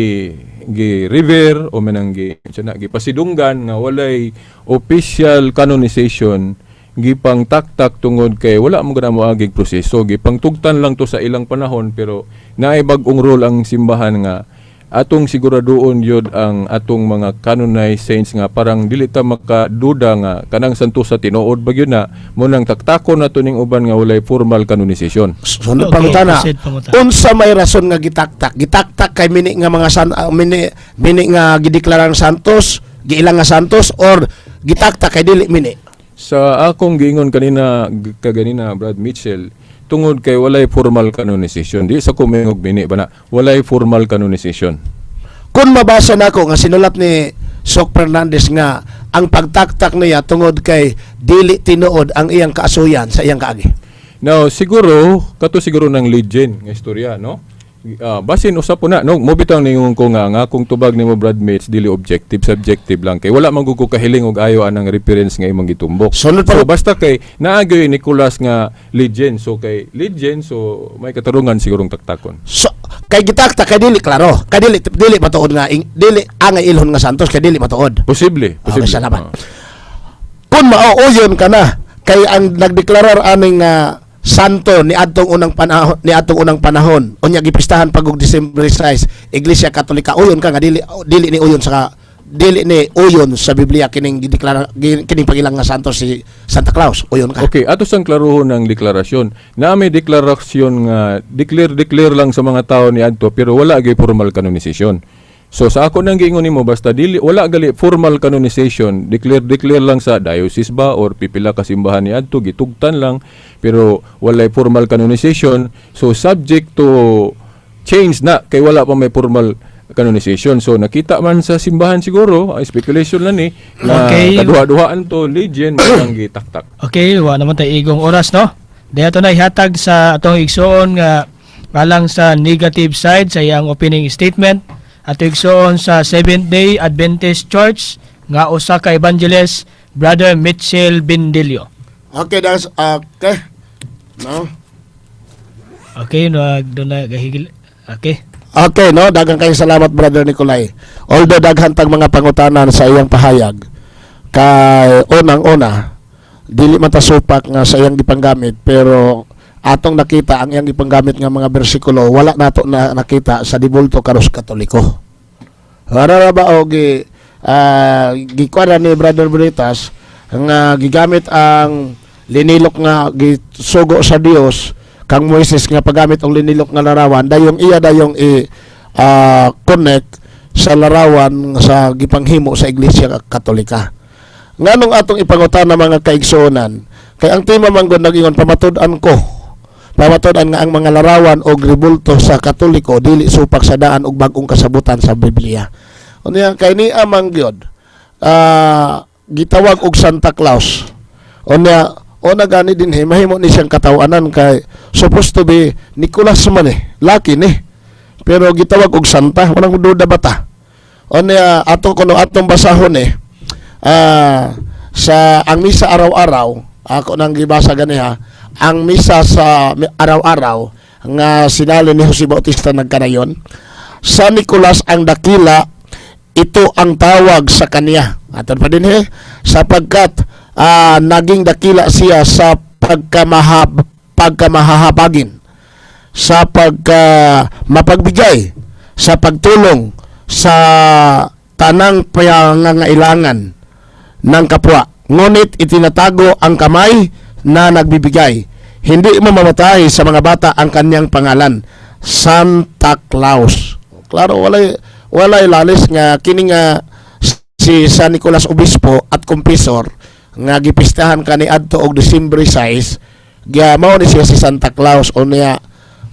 gi river o manang gi siya na gipasidunggan nga walay official canonization, gipang taktak tungod kay wala mo gana moagig proseso, gipangtugtan lang to sa ilang panahon, pero naay bag-ong role ang simbahan nga atong siguraduon yun ang atong mga canonized saints nga parang dili ta makaduda nga kanang santo sa tinuod ba gyud na mo nang taktakon nato ning uban nga walay formal canonization. Sunod pangutana. Unsa may rason nga gitaktak? Gitaktak kay mini nga mga mini, mini nga gideklarar santos, giilang nga santos, or gitaktak kay dili mini? Sa akong giingon kanina kaganina, Brad Mitchell, tungod kay walay formal canonization. Di sa kumingog mini ba na walay formal canonization. Kung mabasa nako nga sinulat ni Sok Fernandez nga ang pagtaktak niya tungod kay dili tinuod ang iyang kaasuyan sa iyang kaagi. Now, siguro kato siguro ng legend nga istorya, no? Basin usap po na, no, mo bitang ningon ko nga nga kung tubag nimo, Brad Mates, dili objective, subjective lang kay wala man gud ko kahiling og ayo anang reference nga imong gitumbok. Sunod so basta kay naagyoy Nicolas nga legend, so kay legend, so may katarungan sigurong taktakon. So kay gitaktak kay dili klaro, kay dili dili matuod nga dili angay ilhon nga santos kay dili matuod. Posible, posible. Okay, salamat. Kung mao uyon ka na kay ang nagdeklarar aning santo ni adtong unang panahon, ni adtong unang panahon unya gipistahan pag og December 6 Iglesia Katolika, uyon ka nga dili dili ni uyon sa dili ni uyon sa Biblia kining gideklara kining pagilang nga santo si Santa Claus, uyon ka? Okay, ato sang klarohon ng deklarasyon. Na may deklarasyon nga declare declare lang sa mga tao ni adto pero wala gyud formal canonization. So sa ako nang giingon nimo, basta dili wala gali formal canonization, declare declare lang sa diocese ba or pipila ka simbahan ni adto, gitugtan lang pero walay formal canonization, so subject to change na kay wala pa may formal canonization. So nakita man sa simbahan siguro, ay speculation lang ni na Okay. kaduha-duhaan to legend mo lang gitaktak. Okay, wa naman tayo igong oras, no? Dayon na ihatag sa atong igsuon nga alang sa negative side sa iyang opening statement, ato igsuon sa Seventh Day Adventist Church nga usa ka evangelist, Brother Mitchell Bindilio. Okay, that's okay. No. Okay, nag doon na gahigil. Okay. Okay, no, daghang kayong salamat, Brother Nicolay. Although daghan tag mga pangutanan sa iyang pahayag, kay unang-una, dili man ta supak nga sa iyang gipanggamit, pero atong nakita ang iyang gipanggamit nga mga bersikulo, wala nato na nakita sa dibulto karos Katoliko. Wala ba o gikuha ni Brother Bonitas nga gigamit ang linilok nga gisugo sa Dios kang Moises nga paggamit og linilok nga larawan, dayong iya dayong i connect sa larawan sa gipanghimo sa Iglesia Katolika. Nganong atong ipangutana, mga kaigsuonan? Kay ang tema man gud nag-ingon, pamatud-an ko, pamatud-an nga ang mga larawan og rebulto sa Katoliko dili supak sa daan og bag-ong kasabutan sa Biblia. Unya kay ni amang gyud gitawag og Santa Claus. Unya una gani dinhi mahimo ni siyang katawanan kay supposed to be Nicolas man eh, laki ni. Pero gitawag og Santa, walang duda bata. Unya ato kuno atong basahon eh sa ang misa araw-araw, ako nang gibasa gani ha, ang misa sa araw-araw nga sinali ni Jose Bautista nagkanayon, San Nicolas ang Dakila, ito ang tawag sa kaniya. Aton pa din he, sapagkat naging dakila siya sa pagkamahahabagin, sa pagka mapagbigay, sa pagtulong sa tanang pangangailangan ng kapwa. Ngunit itinatago ang kamay na nagbibigay. Hindi mo mamatay sa mga bata ang kanyang pangalan, Santa Claus. Klaro, walay walay lalis nga kini nga si San Nicolas Obispo at Confessor nga gipistahan kani adto og December 6, gya mao ni siya si Santa Claus. O niya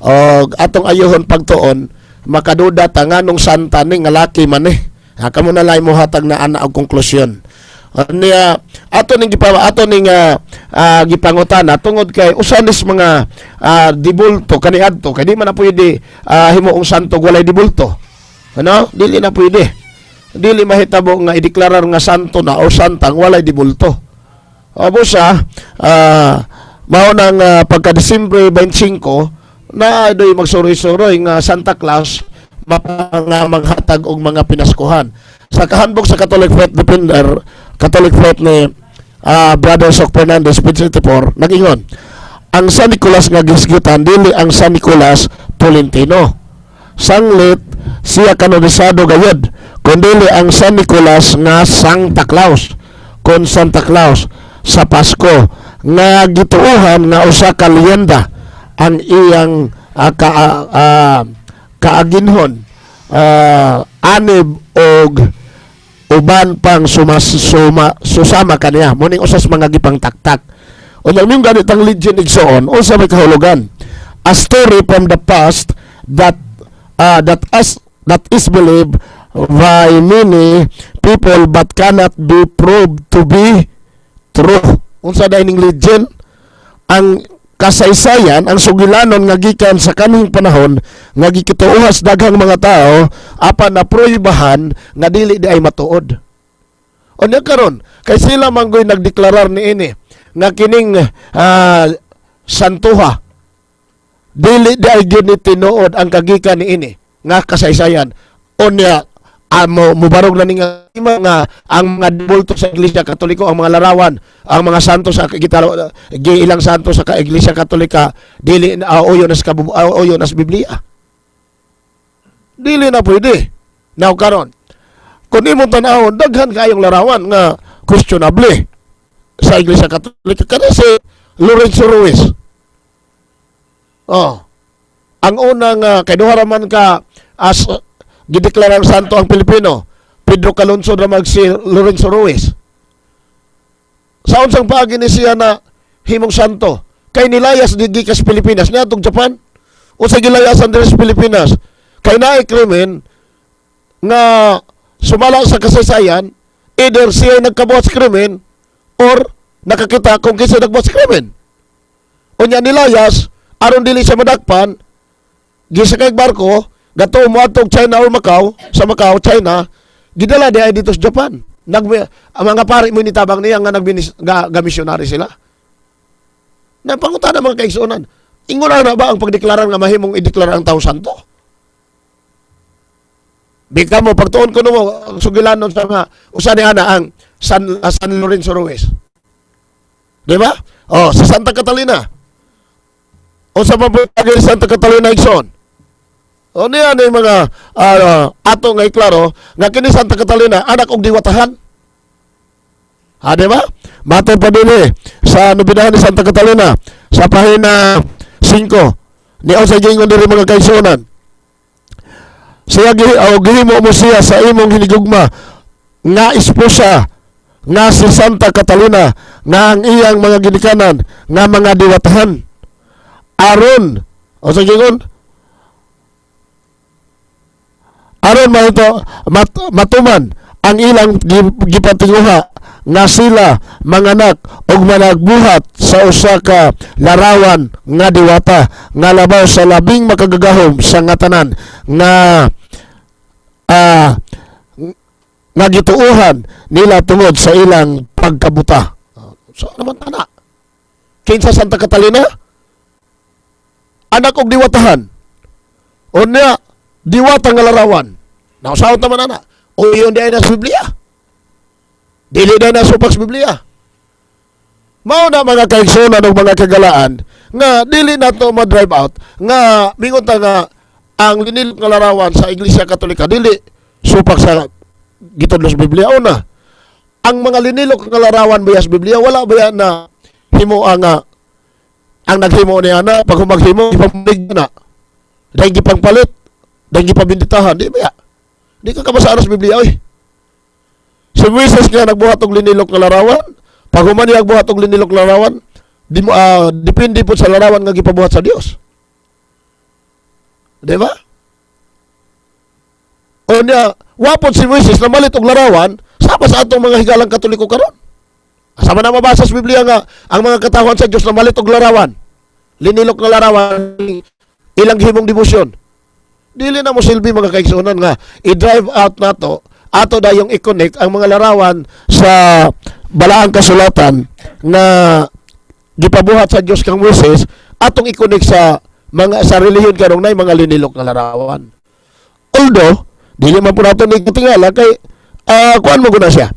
og atong ayuhon pagtuon, makaduda ta nganong Santa ni nga laki man eh. Ha, kamo na lang mo hatag na ana og konklusyon. Niya ato ning gipangutana tungod kay usa nis mga dibulto kaniadto, kay di man na pwede himuong santo walay dibulto. Ano, dili na pwede, dili mahitabo nga ideklarar nga santo na o santang walay dibulto. Abo sa mao nang pagka Disyembre 25 na doy magsuroy-suroy nga Santa Claus nga maghatag og mga pinaskuhan. Sa kahandbook sa Catholic Faith Defender, Catholic Faith ni Brother Sok Fernandez, page 84, nag-ingon, ang San Nicolas nga gisgitan dili ang San Nicolas Tolentino. Sanglit siya kanonisado gayod, kundili ang San Nicolas nga Santa Claus kon Santa Claus sa Pasko nga gituohan nga usa ka leyenda ang iyang kaaginhon anib og uban pang susama kaniya muning usas mga gipangtaktak. Unya ming ganit ang legend, igsoon, unsa may kahulugan? A story from the past that is believed by many people but cannot be proved to be true. Unsa dai ning legend? Ang kasaysayan, ang sugilanon nga gikan sa kanhing panahon nga gikituohas daghang mga tao apan napruibahan nga dili di ay matuod. Unya karon kay sila manggoy nagdeklarar niini nga kining santuha dili di ay gyud ni tinuod ang kagikan niini nga kasaysayan. Unya amo mubarog na ni nga nga ang mga dibulto sa Iglesia Katoliko, ang mga larawan, ang mga santo sa gitaro gi ilang santo sa Iglesia Katolika dili uyo nas uyo nas Biblia. Dili na pwede. Now karon, kung imong tan-awon, daghan kayong larawan nga questionable sa Iglesia Katolika. Kani si Lorenzo Ruiz. Oh. Ang unang kay duha ra man ka as gideklarang santo ang Pilipino. Pedro Calungsod ra mag si Lorenzo Ruiz. Sa unsang paagi ni siya na himong santo? Kay nilayas di gikas Pilipinas niadtong Japan. Unsa gilayasan diri sa Pilipinas? Kay naay krimen nga sumala sa kasaysayan, either siya ay nagkabuhat sa krimen or nakakita kung kinsa nagbuhat sa krimen. Unya nilayas aron dili siya madakpan, gisakay barko, gato mo atong China or Macau, sa Macau, China, gidala di ay dito sa Japan. Ang mga pari mo nitabang niya nga nagbinis, nga missionary sila. Na pangutana, mga kaigsuonan, ingon na ba ang pagdeklara nga mahimong ideklara ang tao santo? Bika mo, pagtuon ko mo, ang sugilanon sa mga, usa ni ana ang San Lorenzo Ruiz. Di ba? Oh, sa Santa Catalina. O sa mabutagil Santa Catalina, igsoon. O niya ni mga ato nga iklaro nga kini Santa Catalina anak og diwatahan. Ha, di ba? Matod pa din eh, sa nobenahan ni Santa Catalina sa pahina 5 ni sa gingon diri, mga kaigsuonan. Siya gi o gihimo mo siya sa imong hinigugma nga esposa nga si Santa Catalina nga ang iyang mga ginikanan nga mga diwatahan aron o sa gingon aron maito matuman ang ilang gipatinguha nga sila manganak og managbuhat sa usa ka larawan nga diwata nga labaw sa labing makagagahom sa nga tanan nga nga gituohan nila tungod sa ilang pagkabuta. So naman tana. Kinsa Santa Catalina? Anak og diwatahan. Unya diwata nga larawan. Nausaot naman ana. O iyon di ay na sa Biblia. Dili na na supak sa Biblia. Mao na, mga kaigsuonan ug mga kagalaan, nga dili nato ma-drive out nga mingon ta nga ang linilok nga larawan sa Iglesia Katolika dili supak sa gitudlo sa Biblia. Una, ang mga linilok nga larawan biya sa Biblia, wala ba na himo ang ang naghimo niya na pag humaghimo ipamulig na dahil gipangpalit, dahil gipabinditahan, di ba ya? Di ka kabasa sa Biblia, oy. Si Moises nga nagbuhat og linilok nga larawan, pag human niya buhat og linilok larawan, di mo depende po sa larawan nga gipabuhat sa Dios. Di ba? O niya, wapod si Moises na malit og larawan, sama sa atong mga higalang Katoliko karon. Sama na mabasa sa Biblia nga ang mga katawhan sa Dios na malit og larawan. Linilok nga larawan ilang himong debosyon. Dili na mo silbi, mga kaigsuonan, nga i-drive out nato ato dayong i-connect ang mga larawan sa balaang kasulatan na gipabuhat sa Dios kang Moises, atong i-connect sa mga sa relihiyon karong nay mga linilok nga larawan. Although dili man po nato ni katingala kay kuan mo guna siya.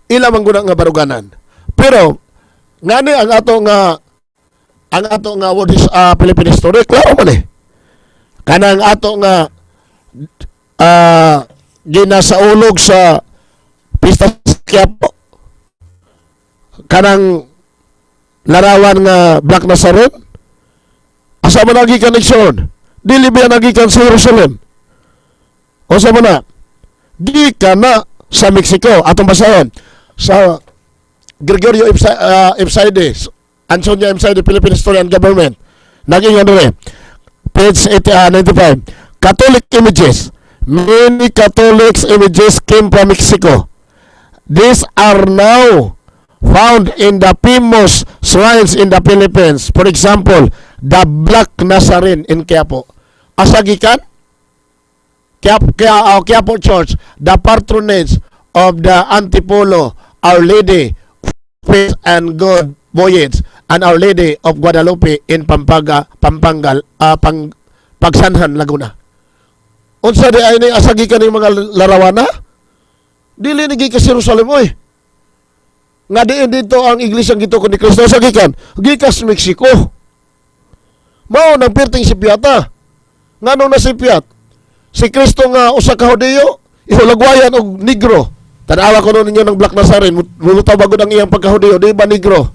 Ila man guna nga baruganan. Pero ngani ang ato nga what is Philippine history, klaro man eh. Kanang ato nga ginasaulog sa Pista sa Quiapo, kanang larawan nga Black Nazarene, asa man nagikan, igsoon? Dili ba nagikan sa Jerusalem? O sa man na gikan na sa Mexico? Atong basahon sa Gregorio Ipsaide, Antonio Ipsaide, Philippine History and Government. Naging ano eh, page 80, 95. Catholic images. Many Catholics images came from Mexico. These are now found in the famous shrines in the Philippines. For example, the Black Nazarene in Quiapo. Asa gikan? Quiapo Church, the patronage of the Antipolo, Our Lady of Peace and Good Voyage, and Our Lady of Guadalupe in Pampanga, Pampanga, Pagsanjan, Laguna. Unsa di ay ni asa gikan ning mga larawana? Dili ni gikan sa Jerusalem, oy. Nga diin dito ang iglesia gituko ni Kristo sa gikan? Gikan sa Mexico. Mao nang perting sipyata. Ngano na sipyat? Si Kristo nga usa ka Hudiyo, ihulagwayan og negro. Tanawa ko ninyo ng Black Nazarene, mulutaw bagod ang iyang pagkahudiyo, di ba negro?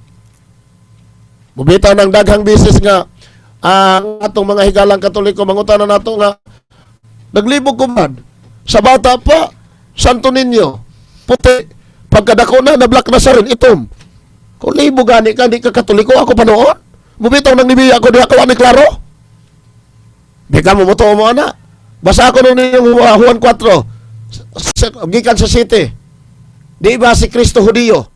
Mubitaw ng daghang bisis nga ang atong mga higalang Katoliko mangutana nato nga naglibog ko man sa bata pa Santo Niño puti, pagkadako na na Black Nazarene itom. Kung libog gani ka, di ka Katoliko. Ako pa noon mubitaw nang nibiya ko diha ko ani klaro. Di ka mo mutuo mo ana. Basa ko nun yung Juan 4 gikan sa city. Di ba si Kristo Hudiyo?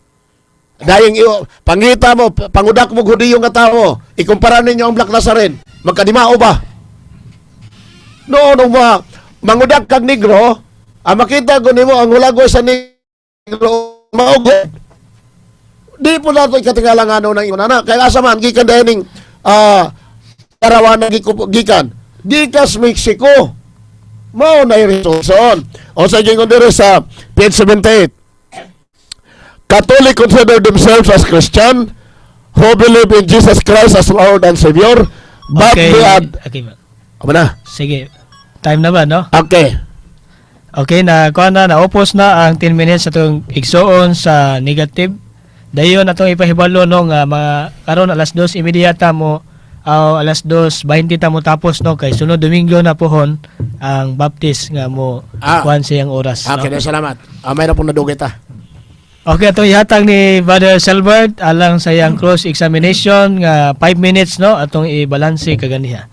Dayong iyo, pangita mo, pangudak mo Hudiyo nga tao, ikumpara ninyo ang Black Nazarene, magkadimao ba? No, no ba, mangudak kag negro, ang makita ko nimo ang hulagoy sa negro, maugod. Di po nato ikatingala nga ng ingon ana. Kaya asa man gikan dahil karawan gikan. Gikas Mexico. Mao na reason. O sa gingon diri sa page 78. Catholic consider themselves as Christian who believe in Jesus Christ as Lord and Savior, but they are Okay ba? Amo na. Sige. Time na ba, no? Okay. Okay, na kuha na, naupos na ang 10 minutes atong igsuon sa negative. Dayon atong ipahibalo, no, nga mga karon alas 2:30 ta mo aw alas 2:20 ta mo tapos, no, kay sunod Domingo na pohon ang Baptist nga mo kuan siyang oras, Okay, no? na salamat. May na pong nadugay ta. Okay, atong ihatag ni Brother Selbert alang sa iyang cross examination nga 5 minutes, no, atong ibalanse kaganiha.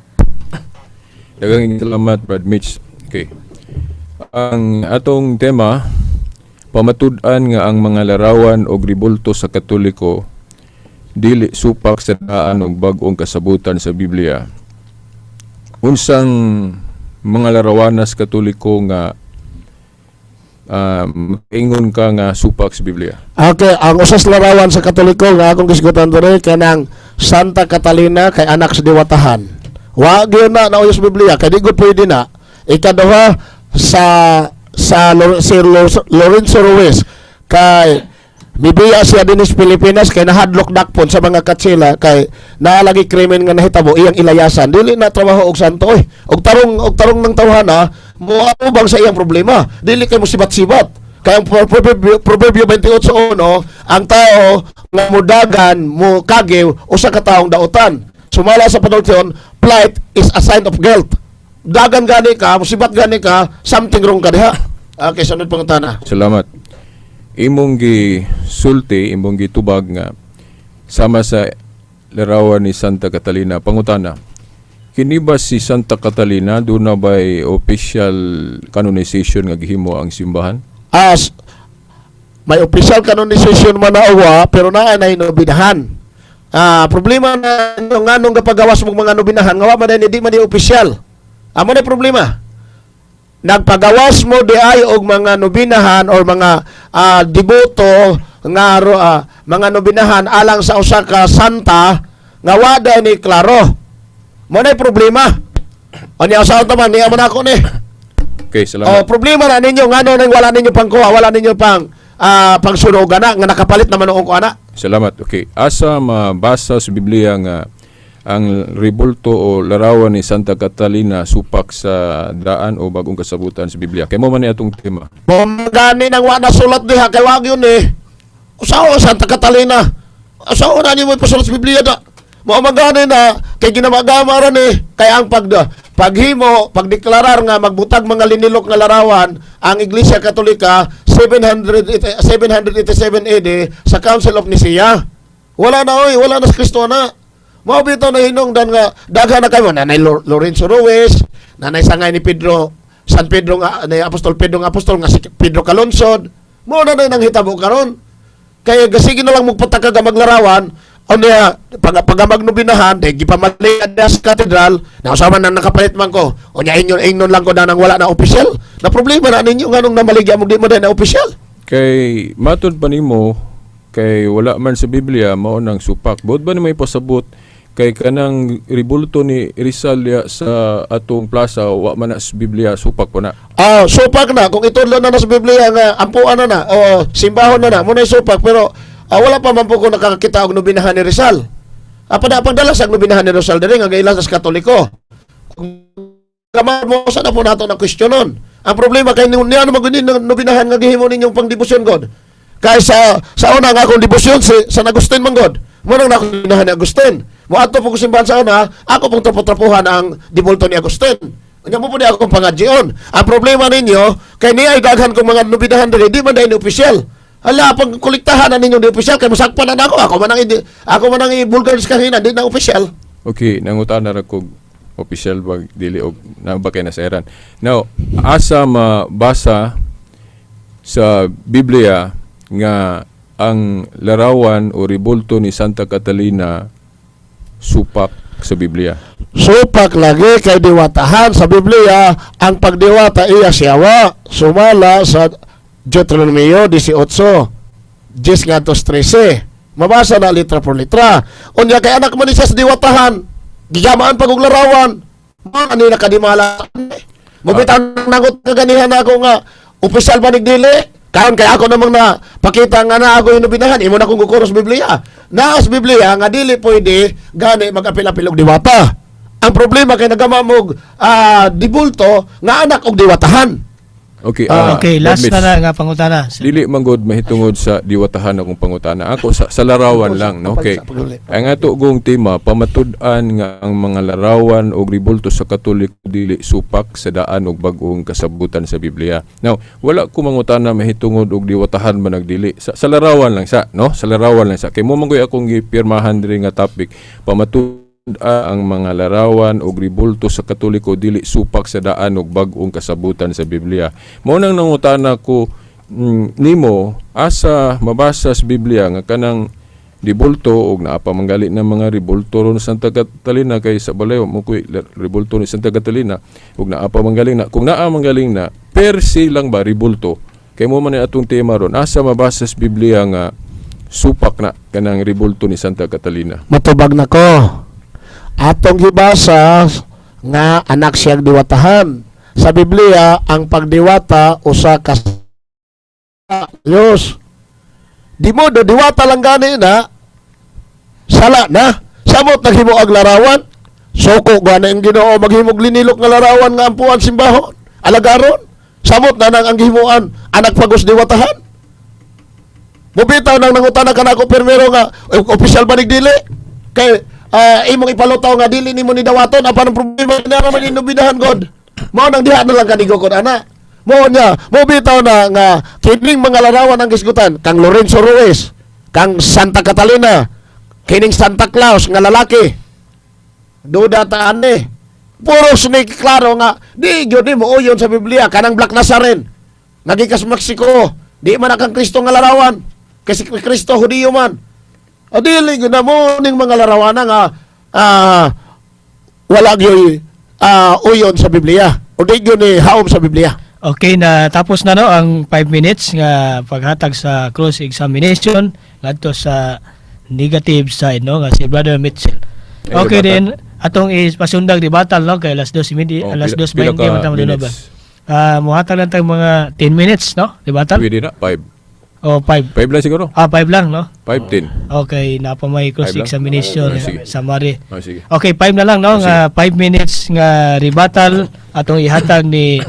Daghang salamat, Brad Mitch. Okay. Ang atong tema, pamatud-an nga ang mga larawan og ribulto sa Katoliko dili supak sa daan og bag-ong kasabutan sa Biblia. Unsang mga larawanas Katoliko nga ingon ka nga supak sa Biblia? Okay, ang usas larawan sa Katoliko nga akong gisgutan diri kanang Santa Catalina kay anak sa diwatahan. Wa gyud na nauyo sa Biblia kay di gud pwede na. Ikaduha sa si Lorenzo Ruiz kay mibiya siya dinhi sa Pilipinas kay nahadlok dakpon sa mga katsila kay naalagi krimen nga nahitabo iyang ilayasan. Dili na trabaho og santo oy. Og tarong ng tawhana mo bang sa iyang problema. Dili kay mo sibat-sibat. Kaya ang Proverbio 28:1, ang tao nga mudagan, mo kagiw, usa ka taong dautan. Sumala sa panultion, flight is a sign of guilt. Dagan gani ka, musibat gani ka, something wrong ka diha. Okay, sunod pangutana. Salamat. Imong gi sulti, imong gitubag nga sama sa larawan ni Santa Catalina. Pangutana. Kini ba si Santa Catalina duna bay official canonization nga gihimo ang simbahan? As may official canonization man na uwa, pero naa na nobinahan. Problema na nga nung gapagawas mong mga nobinahan, nga wa man di man di official. Amo na problema. Nagpagawas mo di ay og mga nobinahan or mga deboto nga mga nobinahan alang sa usa ka santa nga wa day ni klaro. Mo na problema. Unya usaon ta man niya man ako ni. Okay, salamat. Oh, problema na ninyo ngano nang wala ninyo pang kuha, wala ninyo pang pangsunog ana nga nakapalit naman noong ko ana. Salamat. Okay. Asa mabasa sa Biblia nga ang ribulto o larawan ni Santa Catalina supak sa daan o bagong kasabutan sa Biblia? Kay mo man ni atong tema. Mo gani nang wa na sulat diha kay wag yun eh. Usaho Santa Catalina. Usaho na nimo ipasulat sa Biblia da. Mao man gani na kay ginamagama ra ni kay ang paghimo, pagdeklarar nga magbutag mga linilok nga larawan ang Iglesia Katolika 700 787 AD sa Council of Nicaea. Wala na oy, wala na sa Kristo na. Mao bitaw na hinungdan nga daghan na kayo nanay Lorenzo Ruiz, nanay sangay ni Pedro San Pedro nga ni Apostol Pedro nga apostol nga si Pedro Calungsod. Mao na nang hitabo karon. Kaya gasige na lang magpataka ka maglarawan o niya pag magnubinahan de gipamali sa katedral na usaman na nakapalit man ko o niya ingon ingnon lang ko na nang wala na opisyal na problema na ninyo nganong namaligya mo di mo na opisyal. Kay matud pa nimo kay wala man sa Biblia mao nang supak. Buot ba ni may pasabot kay kanang ribulto ni Rizal diya sa atong plaza wa man na sa Biblia, supak po na? Ah, supak na kung itudlo na na sa Biblia nga ampuan na na o simbahon na na mo na supak, pero wala pa man po ko nakakita og nobinahan ni Rizal. Pada pagdala sa nobinahan ni Rizal diri nga giila sa Katoliko. Kamar mo sa na po nato na kwestiyonon. Ang problema kay niya ano maguni nobinahan nga gihimo ninyong pangdebosyon god. Kay sa una nga akong debosyon si San Agustin man god. Mo nang akong nobinahan ni Agustin. Mo adto po ko simbahan sa una, ako pong trapo-trapuhan ang dibulto ni Agustin. Unya mo po ni akong pangadjion. Ang problema ninyo kay niya ay daghan kong mga nobinahan diri di man dahil ni opisyal. Hala, pag kolektahan na ninyo di opisyal kay masakpan na ako. Ako man ang i-vulgar sa kahina, di na opisyal. Okay, nangutana ra kog opisyal ba dili og na ba kay nasairan. Now, asa mabasa sa Biblia nga Ang larawan o ribulto ni Santa Catalina supak sa Biblia? Supak lagi kay diwatahan sa Biblia, ang pagdiwata iya siyawa sumala sa Deuteronomio 18 10 ngadto 13. Mabasa na litra por litra. Unya kay anak man ni siya sa diwatahan, gigamaan pag og larawan. Mga ani nakadimala. Mubitaw nangot kaganihan ako nga opisyal ba dili? Karon kay ako namang na pakita nga na ako inubinahan, imo na kong gukuros Biblia. Naas Biblia nga dili pwede gani mag-apil-apil og diwata. Ang problema kay nagama mo dibulto nga anak og diwatahan. Okay, Okay, last Brad na Mitch. na nga pangutana. Dili man gud mahitungod sa diwatahan akong pangutana. Ako sa larawan lang, no? Okay. Ang ato gong tema, pamatud-an nga ang mga larawan og ribulto sa Katoliko dili supak sa daan og bag-ong kasabutan sa Biblia. Now, wala ko mangutana mahitungod og diwatahan man nagdili. Sa larawan lang sa, no? Sa larawan lang sa. Kay mo man goy akong gipirmahan diri nga topic, pamatud ang mga larawan og ribulto sa Katoliko dili supak sa daan og bag-ong kasabutan sa Biblia. Mao nang nangutana ko nimo, asa mabasa sa Biblia nga kanang ribulto og naa pa manggali ng mga ribulto ron sa Santa Catalina, kay sa balayo mo koy ribulto ni Santa Catalina ug naa pa manggaling na, kung naa manggaling na per se lang ba ribulto, kay mo man ni atong tema ron, asa mabasa sa Biblia nga supak na kanang ribulto ni Santa Catalina? Matubag na ko. Atong gibasa nga anak siyang diwatahan. Sa Biblia, ang pagdiwata usa ka Diyos. Di mo do diwata lang gani na sala na. Samot naghimo og larawan. Soko gani ang Ginoo maghimog linilok nga larawan nga ampuan simbahon. Alagaron. Samot na nang ang gihimuan anak pagos diwatahan. Mubitaw nang nangutana kanako permero nga opisyal ba dili? Kay imong ipalutaw nga dili nimo ni dawaton, apan ang problema na naman inubidahan god. Mao nang diha na lang kanigo kon ana. Mao niya, mobitaw na nga kining mga larawan ang gisgutan kang Lorenzo Ruiz, kang Santa Catalina, kining Santa Claus nga lalaki. Duda ta ani. Puro ni klaro nga di gyud ni mo uyon sa Biblia kanang Black Nazarene. Nagikas Mexico, di man ang Kristo nga larawan. Kasi Kristo Hudiyo man. O dili gyud na mo ning mga larawan nga wala gyud uyon sa Biblia. O di gyud ni haom sa Biblia. Okay na, tapos na no ang 5 minutes nga paghatag sa cross examination ngadto sa negative side, no, nga si Brother Mitchell. Eh, Okay rebuttal. din atong ipasundag rebuttal, no, kay alas 2:30, Oh, alas pila 2:20 ka man ta madunod ba. minutes? Muhatag lang tag mga 10 minutes, no? Rebuttal? Pwede na, 5. O 5. 5 lang siguro. Ah, 5 lang, no? 5, 10. Okay, na pa may cross 5 lang? examination Ah, sige. summary. Ah, sige. Okay, 5 na lang, no, Ah, sige. nga 5 minutes nga rebuttal atong ihatag ni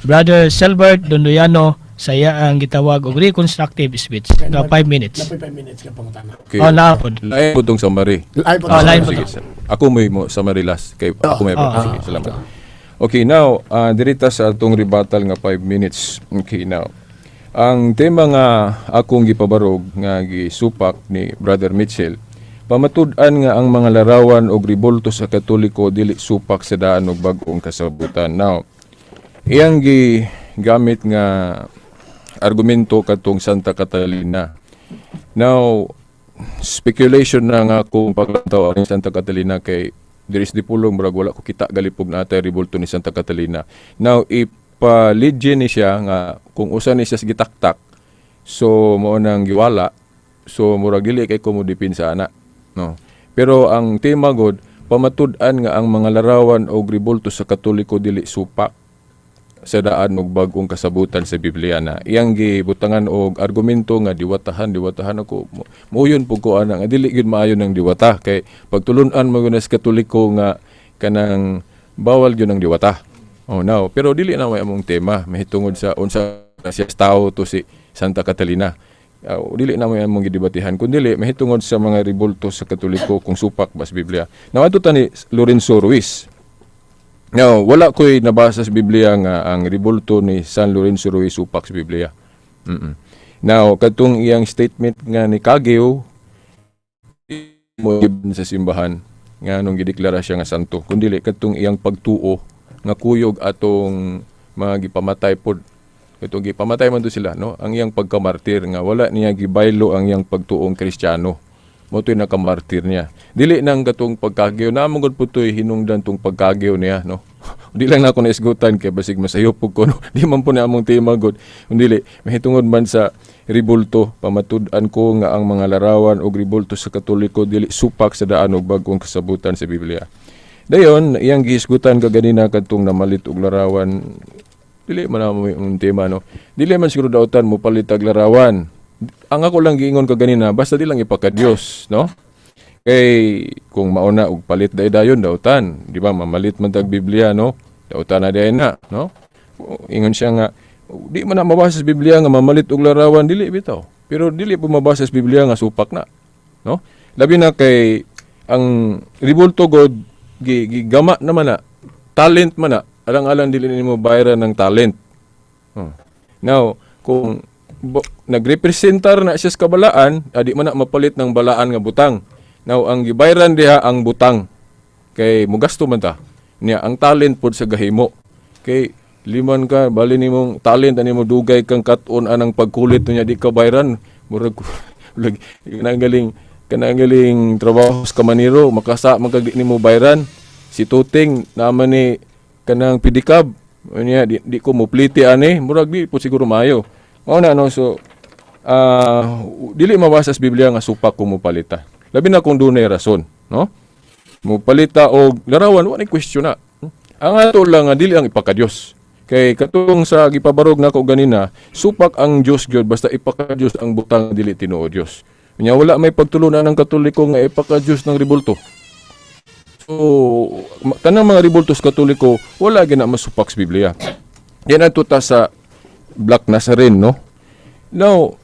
Brother Selbert Dondoyano sa iya ang gitawag og reconstructive speech nga 5 minutes. Napoy 5 minutes ka pangutana. Okay. Oh, naa pod. Lain po tong summary. Lain po Oh, lain po Sige. to. Ako may mo summary last kay ako may Ah. sige, salamat. Okay, now dirita sa atong rebuttal nga 5 minutes. Okay, now. Ang tema nga akong gipabarog nga gisupak ni Brother Mitchell, pamatud-an nga ang mga larawan og ribulto sa Katoliko dili supak sa daan og bag-ong kasabutan. Now, iyang gigamit nga argumento katong Santa Catalina. Now, speculation na nga kung paglantaw ang Santa Catalina kay diri sa Dipolog murag wala ko kita galipog na atay ribulto ni Santa Catalina. Now, ipaligin ni siya nga kung usa ni siya sa gitaktak, so mao nang giwala, so murag dili kay ko mo depensa ana, no? Pero ang tema god, pamatud-an nga ang mga larawan og ribulto sa Katoliko dili supak sa daan og bag-ong kasabutan sa Biblia na iyang gibutangan og argumento nga diwatahan diwatahan. Ako muuyon pud ko ana nga dili gyud maayo ng diwata kay pagtulun-an mo gyud sa Katoliko nga kanang bawal gyud ang diwata. Oh now, pero dili na may among tema mahitungod sa unsa na siya tao to si Santa Catalina. Dili na may among gidebatihan kun dili mahitungod sa mga ribulto sa Katoliko kung supak ba sa Biblia. Now, adto ta ni Lorenzo Ruiz. Now, wala ko'y nabasa sa Biblia nga ang ribulto ni San Lorenzo Ruiz supak sa Biblia. Now, katong iyang statement nga ni Kageo mo sa simbahan nga nung gideklara siya nga santo. Kundi katong iyang pagtuo nga kuyog atong mga gipamatay pod. Ito gipamatay man to sila, no? Ang iyang pagkamartir nga wala niya gibaylo ang iyang pagtuong Kristiyano. Mo to'y nakamartir niya. Dili nang katong pagkagyo na mo gud putoy hinungdan tong pagkagyo niya, no? Di lang na ako naisgutan kay basig masayop ko, no? Di man po na among tema gud. Dili mahitungod man sa ribulto, pamatud-an ko nga ang mga larawan og ribulto sa Katoliko dili supak sa daan og bag-ong kasabutan sa Biblia. Dayon iyang gihisgutan kaganina kadtong namalit og larawan, dili man amo yung tema, no? Dili man siguro dautan mo palitag larawan. Ang ako lang giingon kaganina, basta di lang ipakadiyos, no? Kay kung mauna og palit day dayon dautan, di ba? Mamalit man tag Biblia, no? Dautan na day na, no? Ingon siya nga di man na mabasa sa Biblia nga mamalit og larawan, dili bitaw. Pero dili po mabasa sa Biblia nga supak na, no? Labi na kay ang ribulto god gigama naman na, talent man na, alang-alang dili nimo bayaran ng talent. Oh. Now, kung nagrepresentar na siya sa kabalaan, di man na mapalit ng balaan nga butang. Now, ang gibayran diha ang butang. Kay mugasto man ta. Niya, ang talent pod sa gahimo. Kay liman ka, bali nimong talent ani mo dugay kang kat-on anang pagkulit niya di ka bayran. Murag kanang galing trabaho sa kamaniro, makasa man kag di nimo bayran. Si Tuting naman ni kanang pedicab niya di ko mupliti ani, murag di po siguro maayo. Mao na, no? So dili mabasa sa Biblia nga supak kung mopalita. Labi na kung dunay rason, no? Mopalita og larawan, wa ni question na. Ang ato lang nga dili ang ipakadiyos. Kay katong sa gipabarog nako ganina, supak ang Dios gyud basta ipakadiyos ang butang dili tinuod Dios. Nya wala may pagtulunan ng Katoliko nga ipakadiyos ng ribulto. So, tanang mga ribultos Katoliko, wala gina masupak sa Biblia. Yan ato ta sa Black Nazarene, no? Now,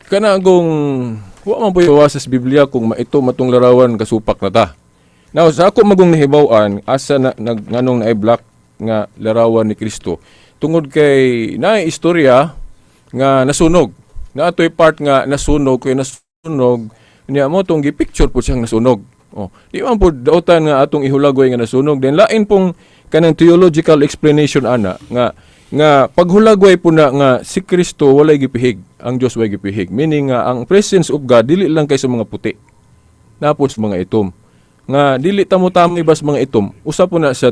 kana kung wa man po sa Biblia kung maito matong larawan kasupak na ta. Now, sa ako magong nahibaw-an, asa na nag, nganong naay black nga larawan ni Kristo, tungod kay naay istorya nga nasunog. Na atoy part nga nasunog, kay nasunog niya mo tong gi-picture po siyang nasunog. Oh, di man po dautan nga atong ihulagway nga nasunog. Then lain pong kanang theological explanation ana nga nga paghulagway po na nga si Kristo walay gipihig, ang Dios walay gipihig. Meaning nga ang presence of God dili lang kay sa mga puti. Napod sa mga itom. Nga dili tamo-tamo iba sa mga itom. Usa po na sa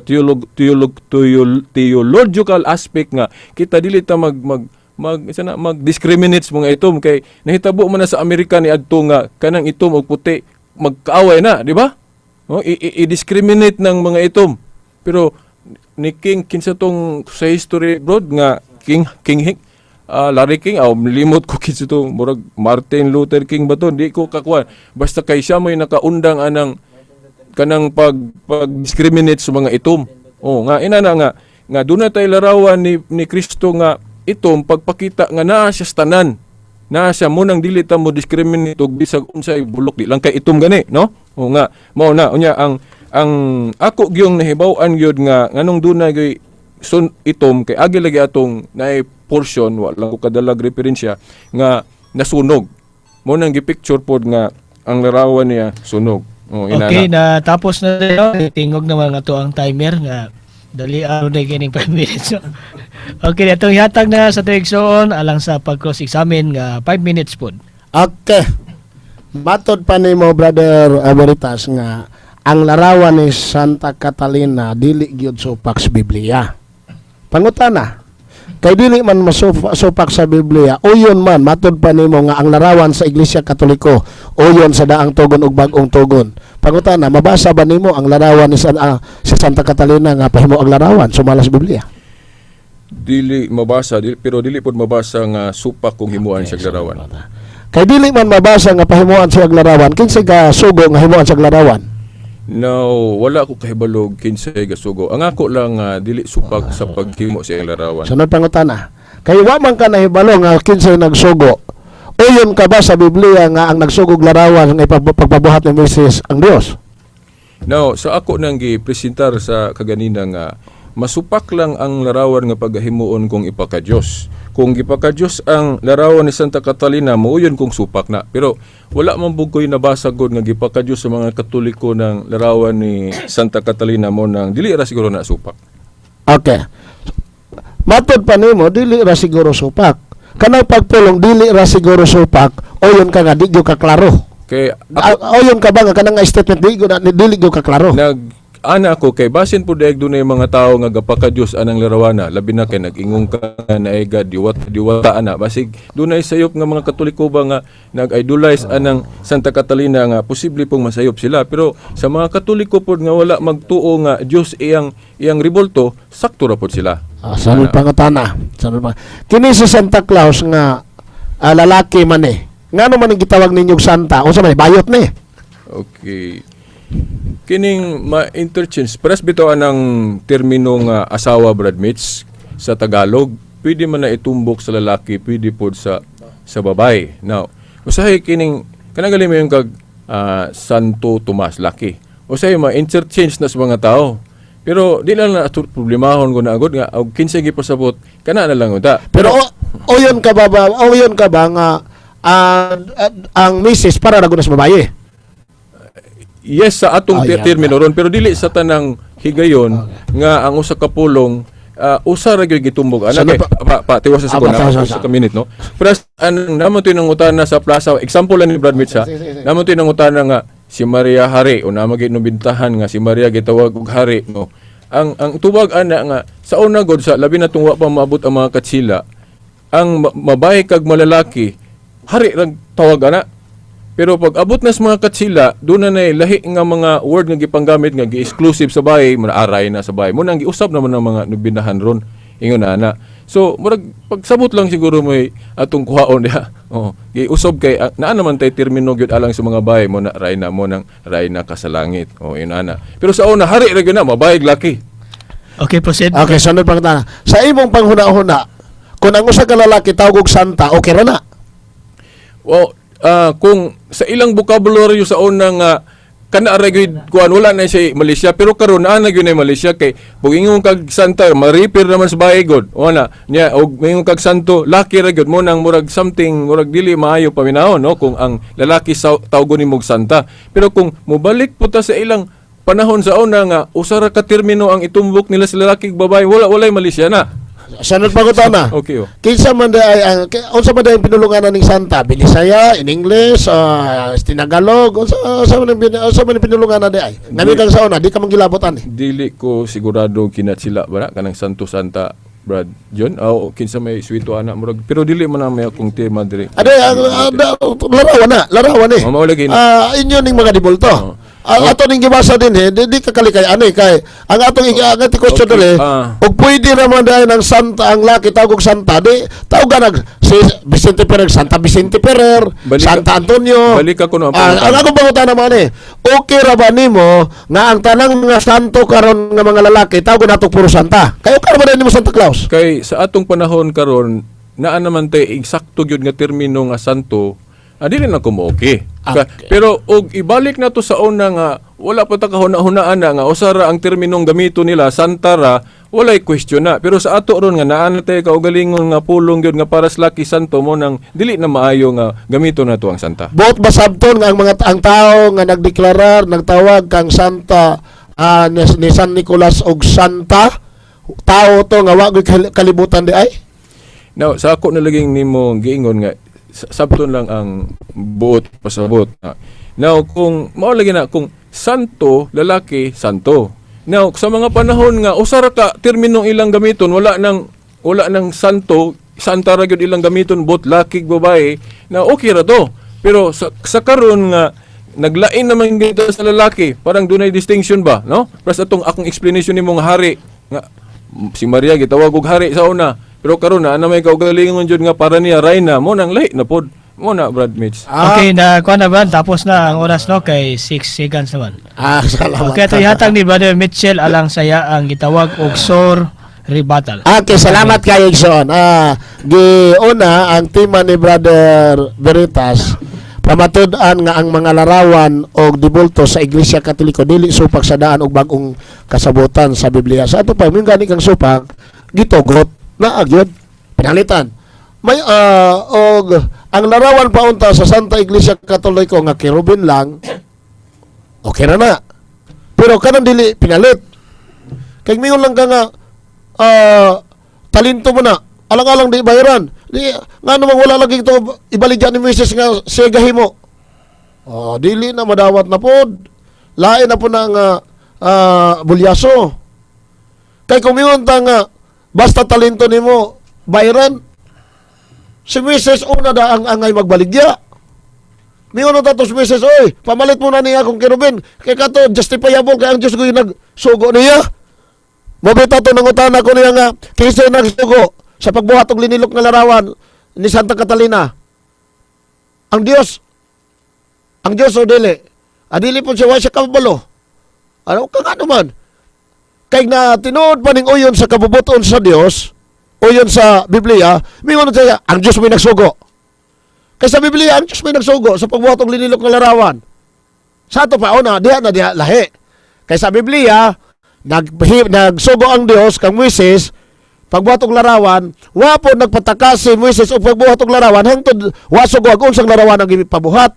theological aspect nga kita dili ta mag mag mag isa na mag-discriminate sa mga itom kay nahitabo man na sa Amerika ni adto nga kanang itom og puti magkaaway na, di ba? Oh, i-discriminate ng mga itom. Pero ni King kinsa tong sa history bro nga King King Hick, Larry King, aw limot ko kinsa tong murag Martin Luther King ba to, di ko kakuan. Basta kay siya may nakaundang anang kanang pag pag discriminate sa mga itom. Oh, nga ina na nga nga doon na tay larawan ni Kristo nga itom pagpakita nga naa siya sa tanan. Naa siya mo nang dili ta mo discriminate og bisag unsay bulok di lang kay itom gani, no? O nga mao na unya ang ako gyung nahibaw-an gyud nga nganong dunay gyud sun itom kay agi lagi atong naay portion, wa lang ko kadalag referensya nga nasunog. Mo nang gipicture pod nga ang larawan niya sunog. Oh, ina Okay, na. na tapos na rin. Tingog naman nga to ang timer nga dali aron na kining 5 minutes. Okay, atong ihatag na sa tuigsoon alang sa pag-cross examine nga 5 minutes pod. Okay. Matod pa nimo, Brother Veritas, nga ang larawan ni Santa Catalina dili gyud supak sa Biblia. Pangutana, kay dili man masupak sa Biblia, uyon man matod pa nimo nga ang larawan sa Iglesia Katoliko uyon sa daang tugon ug bag-ong tugon. Pangutana, mabasa ba nimo ang larawan ni si Santa Catalina nga pahimo ang larawan sumala sa Biblia? Dili mabasa dili, pero dili pod mabasa nga supak kung himuan siya larawan. Kay dili man mabasa nga pahimuan siya og larawan, kinsay ga sugo nga himuan siya og larawan? No, wala ko kahibalog kinsay gasugo. Ang ako lang nga dili supak sa paghimo sa iyang larawan. Sunod pangutana. Kay wa man ka nahibalo nga kinsay nagsugo. Uyon ka ba sa Biblia nga ang nagsugog larawan nga pagpabuhat ni Moises ang Dios? Now, sa ako nang gipresentar sa kaganina nga masupak lang ang larawan nga paghimuon kung ipakadiyos. Kung gipakadiyos ang larawan ni Santa Catalina, mauyon kung supak na. Pero wala man bug ko'y nabasa gud nga gipakadiyos sa mga Katoliko ng larawan ni Santa Catalina mo nang dili ra siguro na supak. Okay. Matod pa nimo, dili ra siguro supak. Kanang pagpulong dili ra siguro supak, oyon ka nga di gyud ka klaro. Kay Oyon ka ba nga kanang nga statement di gyud na dili gyud ka klaro. Nag ana ako kay basin po daig dunay mga tawo nga gapaka-Dios anang larawana, labi na kay nag-ingong ka nga naay God, diwat diwata ana, basig dunay sayop nga mga Katoliko ba nga nag-idolize anang Santa Catalina nga posible pong masayop sila, pero sa mga Katoliko pod nga wala magtuo nga Dios iyang iyang ribolto, sakto ra pod sila. Ah, sunod pangutana. Sunod pa. Kini si Santa Claus nga lalaki man eh. Ngano man ang gitawag ninyong Santa? Unsa man eh? Bayot ni. Okay. Kining ma-interchange, pares bitaw anang termino nga asawa, Brad Mitch, sa Tagalog, pwede man na itumbok sa lalaki, pwede pod sa babae. Now, usahay kining kanang gali mo yung kag Santo Tomas laki. Usahay ma-interchange na sa mga tao. Pero di na lang na problemahon ko na agad nga og kinsa gipasabot kana na lang unta. Pero oyon ka ba nga ang misis para ra gud na sa babae? Yes, sa atong termino ron, pero dili sa tanang higayon nga ang usa ka pulong usa ra gyud gitumbok ana. Sunod kay pa tiwas sa ko na pa, usa ka minute, no? Pero anong namo to nangutana sa plaza, example lang ni Brad Mitch ha, namo to nangutana nga si Maria hari o namo gyud nobintahan nga si Maria gitawag og hari, no? Ang tubag ana nga sa una god, sa labi na tungwa pa maabot ang mga katsila, ang mabahay kag malalaki, hari rag tawag ana. Pero pag abot na sa mga katsila, doon na nay lahi nga mga word nga gipanggamit nga gi-exclusive sa bahay, mga aray na sa bahay. Mo nang giusab naman ng mga nubinahan ron. Ingon na ana. So, murag pagsabot lang siguro may atong kuhaon diha. Oh, giusab kay naa naman tay termino gyud alang sa mga bahay mo na rayna, mo nang rayna ka sa langit. Oh, yun ana. Pero sa una, hari ra gyud na, mabahay laki. Okay, proceed. Okay, sunod pangutana. Sa imong panghuna-huna, kung ang usa ka lalaki tawag og Santa, okay ra na? Well, kung sa ilang vocabulary sa una nga kana ra gyud kuan, wala na siya Malaysia, pero karon naa na gyud na Malaysia, kay pag ingon kag Santa, ma-refer naman sa bahay god, wala niya, og ingon kag santo, laki ra gyud mo nang murag something, murag dili maayo paminawon, no, kung ang lalaki sa tawgon nimo og Santa. Pero kung mobalik po ta sa ilang panahon sa una nga usa ra ka termino ang itumbok nila sa lalaki ug babae, wala, walay Malaysia na. Sunod pangutana. Okay, oh. Kinsa man di ay ang unsa man di ang pinulunganan ning Santa? Binisaya, in English, Tinagalog, unsa man ang pinulunganan di ay? Ngani kang sa una, di ka man gilabot ani. Dili ko sigurado kinatsila ba na kanang Santo Santa, Brad John, oh, kinsa may swito ana, murag, pero dili man ang may akong tema diri. Ade ang larawan na, larawan eh. Oh, mao lagi na. Inyo ning mga dibulto. Ang ato ning gibasa din eh, di ka kalikay ani kay ang atong ang ating question dali, og pwede naman dahil ng Santa ang laki tawag og Santa, di tawag nag si Vicente Ferrer, Santa Vicente Ferrer, Santa Antonio. Balik ako no ang Ang pangutana. akong pangutana naman eh, okay ra ba nimo nga ang tanang mga santo karon nga mga lalaki tawag nato puro Santa? Kayo karon ba nimo Santa Claus? Kay sa atong panahon karon naa naman tay eksakto gyud nga termino nga santo, dili na ko mo okay. Pero og ibalik na to sa una nga wala pa ta kahuna-hunaan na nga usa ra ang terminong gamito nila, santa ra, walay question na. Pero sa ato ron nga naa na tay kaugalingon nga pulong gyud nga para sa laki santo, mo nang dili na maayo nga gamito na to ang santa. Buot ba sabton nga ang mga ang tao nga nagdeklarar, nagtawag kang Santa ni San Nicolas og Santa, tao to nga wa gyud kalibutan di ay? Now, sa ako na laging nimo giingon nga sabton lang ang buot pasabot. Now, kung mao lagi na kung santo lalaki santo. Now, sa mga panahon nga usa ra ka terminong ilang gamiton, wala nang santo, santa ra gyud ilang gamiton both laki ug babae, na okay ra to. Pero sa karon nga naglain naman gito sa lalaki, parang dunay distinction ba, no? Plus atong akong explanation nimo nga hari nga si Maria gitawag og hari sa una. Pero karon na may kaugalingon jud nga para niya rayna, mo nang lahi na pod. Mo na, Brad Mitch. Okay, na kuha na ba? Tapos na ang oras, no, kay 6 seconds naman. Ah, salamat. Okay, ito ihatag ni Brother Mitchell alang saya ang gitawag og sore rebuttal. Okay, salamat kayo, Igsoon. Giuna ang tema ni Brother Veritas, pamatud-an nga ang mga larawan og dibulto sa Iglesia Katoliko dili supak sa daan og bag-ong kasabutan sa Biblia. Sa ato pa, yung gani kang supak, gitugot na agyod pinalitan. May og ang larawan pa unta sa Santa Iglesia Katoliko nga kerubin lang, okay na na. Pero kanang dili pinalit. Kay mingon lang ka nga Talento mo na. Alang-alang di bayaran. Di, nga namang wala lagi ito ibaligya ni Mrs. nga siya gahimo. Oh, dili na madawat na pod. Lain na po ng bulyaso. Kay kung miunta ta nga basta talento nimo bayaran, si Mrs. una da ang angay magbaligya. Miunta ta to si Mrs. Oy, pamalit mo na niya akong kerubin. Kay kato justifiable kay ang Diyos ko yung nagsugo niya. Mabita to nangutana ko niya nga kinsa nagsugo sa pagbuhat og linilok nga larawan ni Santa Catalina. Ang Dios. Ang Dios o dili. Adili po siya wa siya kabalo. Ano ka nga naman? Kay na tinuod pa ning uyon sa kabubuton sa Dios, uyon sa Biblia, mingon siya, ang Dios may nagsugo. Kay sa Biblia, ang Dios may nagsugo sa pagbuhat og linilok nga larawan. Sa ato pa una, diha na diha lahi. Kay sa Biblia, nagsugo ang Dios kang Moises pagbuhat og larawan, wa po nagpataka si Moises og pagbuhat og larawan hangtod wa sugo ang unsang larawan ang gipabuhat.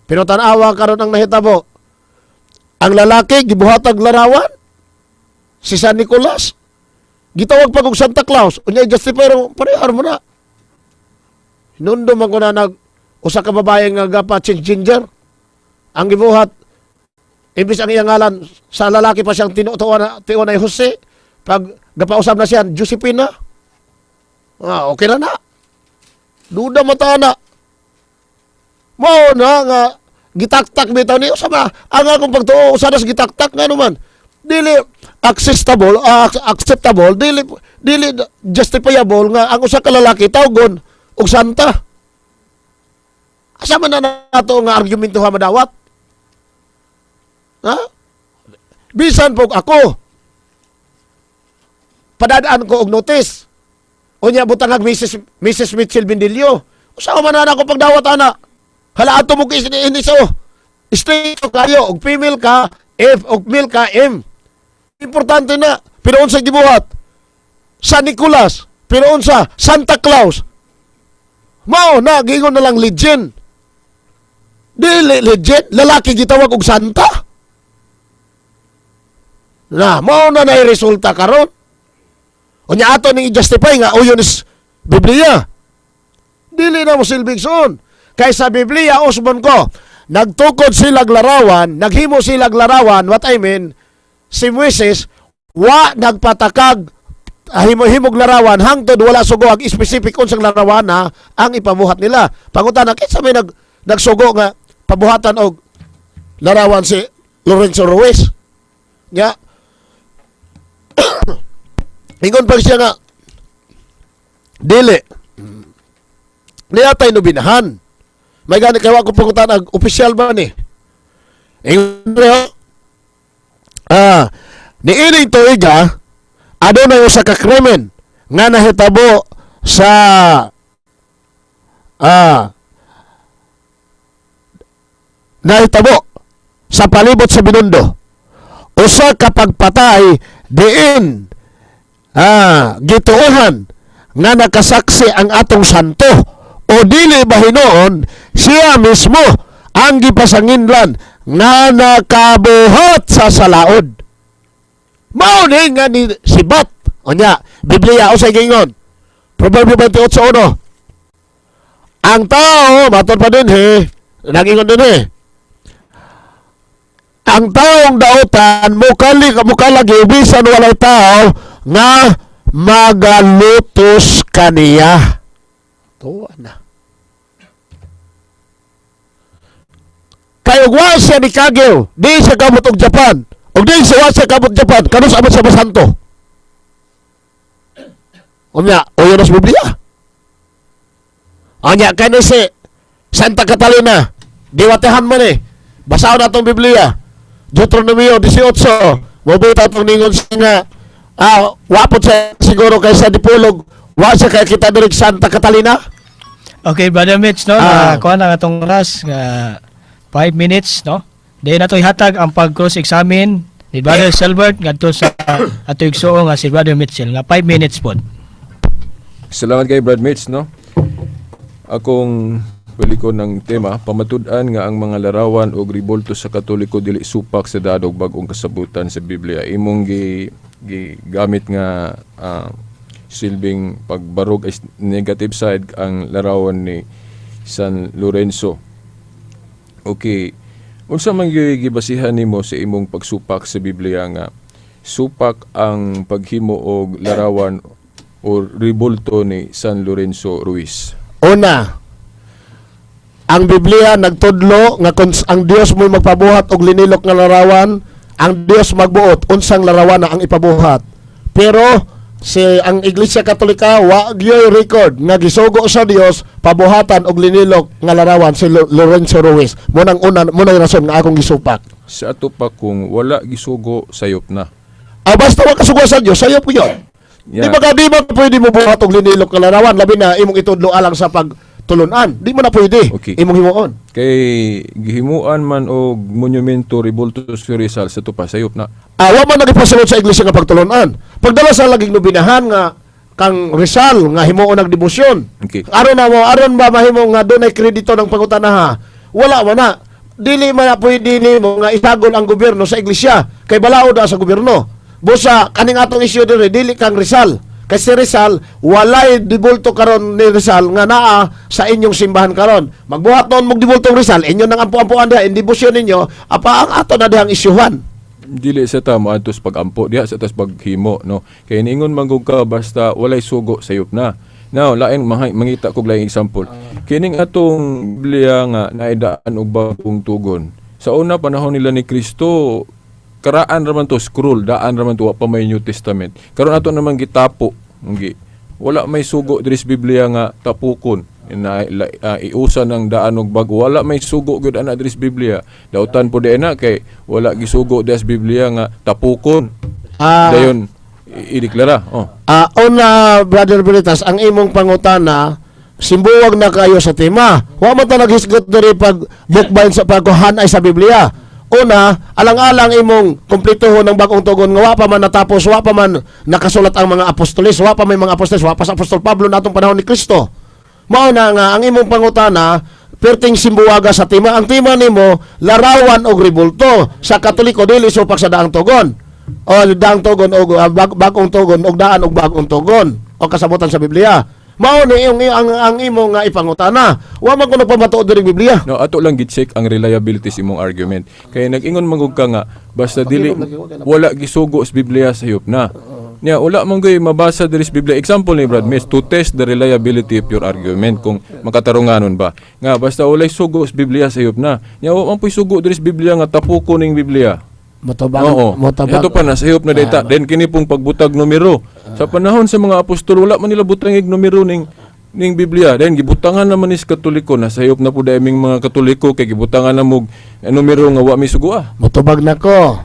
Pero tan-awa karon ang nahitabo. Ang lalaki gibuhatag larawan si San Nicolas. Gitawag pag og Santa Claus. Unya justify mo parehar mo na. Hinundo man ko na nag usa ka babae nga gapa ginger. Ang gibuhat imbis ang iyang ngalan sa lalaki pa siyang tinutuan na tiun ay Jose. Pag gapausab na siya Josepina. Ah, okay na na. Duda mata na. Mao na nga gitaktak bitaw ni usa ba ang akong pagtuo usa na sa gitaktak nga naman. Dili acceptable, acceptable, dili dili justifiable nga ang usa ka lalaki tawgon og santa. Asa man na nato nga argumento ha madawat? Ha? Bisan po ako padadaan ko og notice. Unya butang ag Mrs. Mitchell Bendilio. Usa man na ako pagdawat ana. Hala ato mo kis ini so. Straight kayo og female ka F og male ka M. Importante na pero unsa gibuhat? San Nicolas, pero unsa Santa Claus. Mao na giingon na lang legend. Dili legend, lalaki gitawag og Santa. Na, mao na nay resulta karon. Unya ato ning i-justify nga uyon is Biblia. Dili na mo silbig soon. Kay sa Biblia usbon ko, nagtukod silag larawan, naghimo silag larawan, what I mean, si Moises wa nagpatakag himo-himog larawan hangtod wala sugo ang specific unsang larawan na ang ipabuhat nila. Pangutana kinsa may nagsugo nga pabuhatan og larawan si Lorenzo Ruiz? Nya ingon pa siya nga dili niatay no binahan. May gani kay wa ko pangutan og opisyal ba ni? Ingon niya, niining tuiga adunay usa ka krimen nga nahitabo sa nahitabo sa palibot sa Binondo. Usa ka pagpatay diin gituohan nga nakasaksi ang atong santo o dili ba hinuon siya mismo ang gipasanginlan nga nakabuhat sa salaod. Mao ni nga ni sibat. Unya, Biblia usay gingon. Proverbio 28:1. Ang tao, matod pa din he, nagingon din he. Ang taong dautan mukali mukalagi bisan walay tao nga magalutos kaniya. Tuwa na. Kay ug wa siya ni Kagyo, di siya kabot og Japan. Ug di siya wa siya kabot Japan, kanus abot sa Basanto. Unya, uyon sa Biblia. Unya kani si Santa Catalina, diwatehan man eh. Basahon atong Biblia. Deuteronomio 18, mobita atong ningon siya nga wapot siya siguro kay sa Dipolog, wa siya kay kita diri Santa Catalina. Okay, Brother Mitch, no? Kuha na atong oras nga 5 minutes, no? Di na to ihatag ang pag-cross-examine ni Brother Selbert ngadto sa ato igsuon nga si Brother Mitchell nga 5 minutes pod. Salamat kay Brad Mitch, no? Akong balikon ng tema, pamatud-an nga ang mga larawan og ribolto sa Katoliko dili supak sa dadog bag-ong kasabutan sa Biblia. Imong gigamit nga silbing pagbarog is negative side ang larawan ni San Lorenzo. Okay. Unsa man gyud gibasihan nimo sa imong pagsupak sa Biblia nga supak ang paghimo og larawan or ribulto ni San Lorenzo Ruiz? Una, ang Biblia nagtudlo nga kung ang Dios mo'y magpabuhat og linilok nga larawan, ang Dios magbuot unsang larawan na ang ipabuhat. Pero si ang Iglesia Katolika, wa gyoy record nga gisugo sa Dios pabuhatan og linilok nga larawan si Lorenzo Ruiz. Mo nang una, mo nang rason nga akong gisupak. Sa ato pa, kung wala gisugo, sayop na. Ah, basta wa kasugo sa Dios, sayop yun. Di ba pwede mo buhat og linilok nga larawan, labi na imong itudlo alang sa pagtulunan? Di mo na pwede imong himuon. Kay gihimuan man og monumento ribulto si Rizal, sa ato pa sayop na. Ah, wa man nagipasulod sa iglesia nga pagtulunan. Pagdala sa laging nobinahan nga kang Rizal nga himuon ng debosyon. Aron na mo, aron ba mahimo nga dunay kredito ng pangutana ha? Wala man na. Dili man na pwede nimo nga isagol ang gobyerno sa iglesia kay balaod na sa gobyerno. Busa kaning atong isyu diri dili kang Rizal. Kay si Rizal, walay dibulto karon ni Rizal nga naa sa inyong simbahan karon. Magbuhat noon mong dibultong Rizal, inyo nang ampu-ampuan diha, in debosyon ninyo, apa ang ato na dihang isyuhan. Dili sa ta moadto sa pag-ampo diha sa tas paghimo, no, kay niingon man gud ka basta walay sugo, sayop na. Now lain mangita kog laing example. Kining atong Biblia nga naidaan og bagong tugon, sa una panahon nila ni Kristo, karaan ra man to, scroll, daan ra man to, wa pa may New Testament. Karon ato naman gitapo. Ngi wala may sugo diri sa Biblia nga tapukon na iusa ng daan og bago. Wala may sugo gyud ana diri sa Biblia. Dautan po di na kay wala gisugo diri sa Biblia nga tapukon, dayon ideklara, oh. Ah, una, Brother Veritas, ang imong pangutana simbuwag na kayo sa tema. Wa man ta naghisgot diri pag bookbind sa pagkuhan ay sa Biblia. Una, alang-alang imong kumplituhon ng bagong tugon nga wa pa man natapos, wa pa man nakasulat ang mga apostoles, wa pa may mga apostoles, wa pa sa Apostol Pablo natong panahon ni Kristo. Mao na nga ang imong pangutana perting simbuwaga sa tema. Ang tema nimo larawan og rebulto sa Katoliko dili supak sa daang tugon o daang tugon og bagong tugon og daan og bagong tugon o kasabutan sa Biblia. Mao ni yung ang imo nga ipangutana. Wa man kuno pamatuod diri Biblia. No, ato lang gi-check ang reliability sa imong argument. Kay nag-ingon man gud ka nga basta dili wala gisugo sa Biblia, sayop na. Nya wala man gyud mabasa diri sa Biblia. Example ni Brad Miss to test the reliability of your argument kung makatarunganon ba. Nga basta walay sugo sa Biblia, sayop na. Nya wa man puy sugo diri sa Biblia nga tapuko ning Biblia. Motobag, Oo. motobag. Ito pa na sayop na data. Then kini pong pagbutag numero. Sa panahon sa mga apostol, wala man nila butang ig numero ning Biblia. Then gibutangan naman ni sa Katoliko na sayop na pud aming mga Katoliko kay gibutangan na mo numero nga wa mi sugua. Motubag na ko.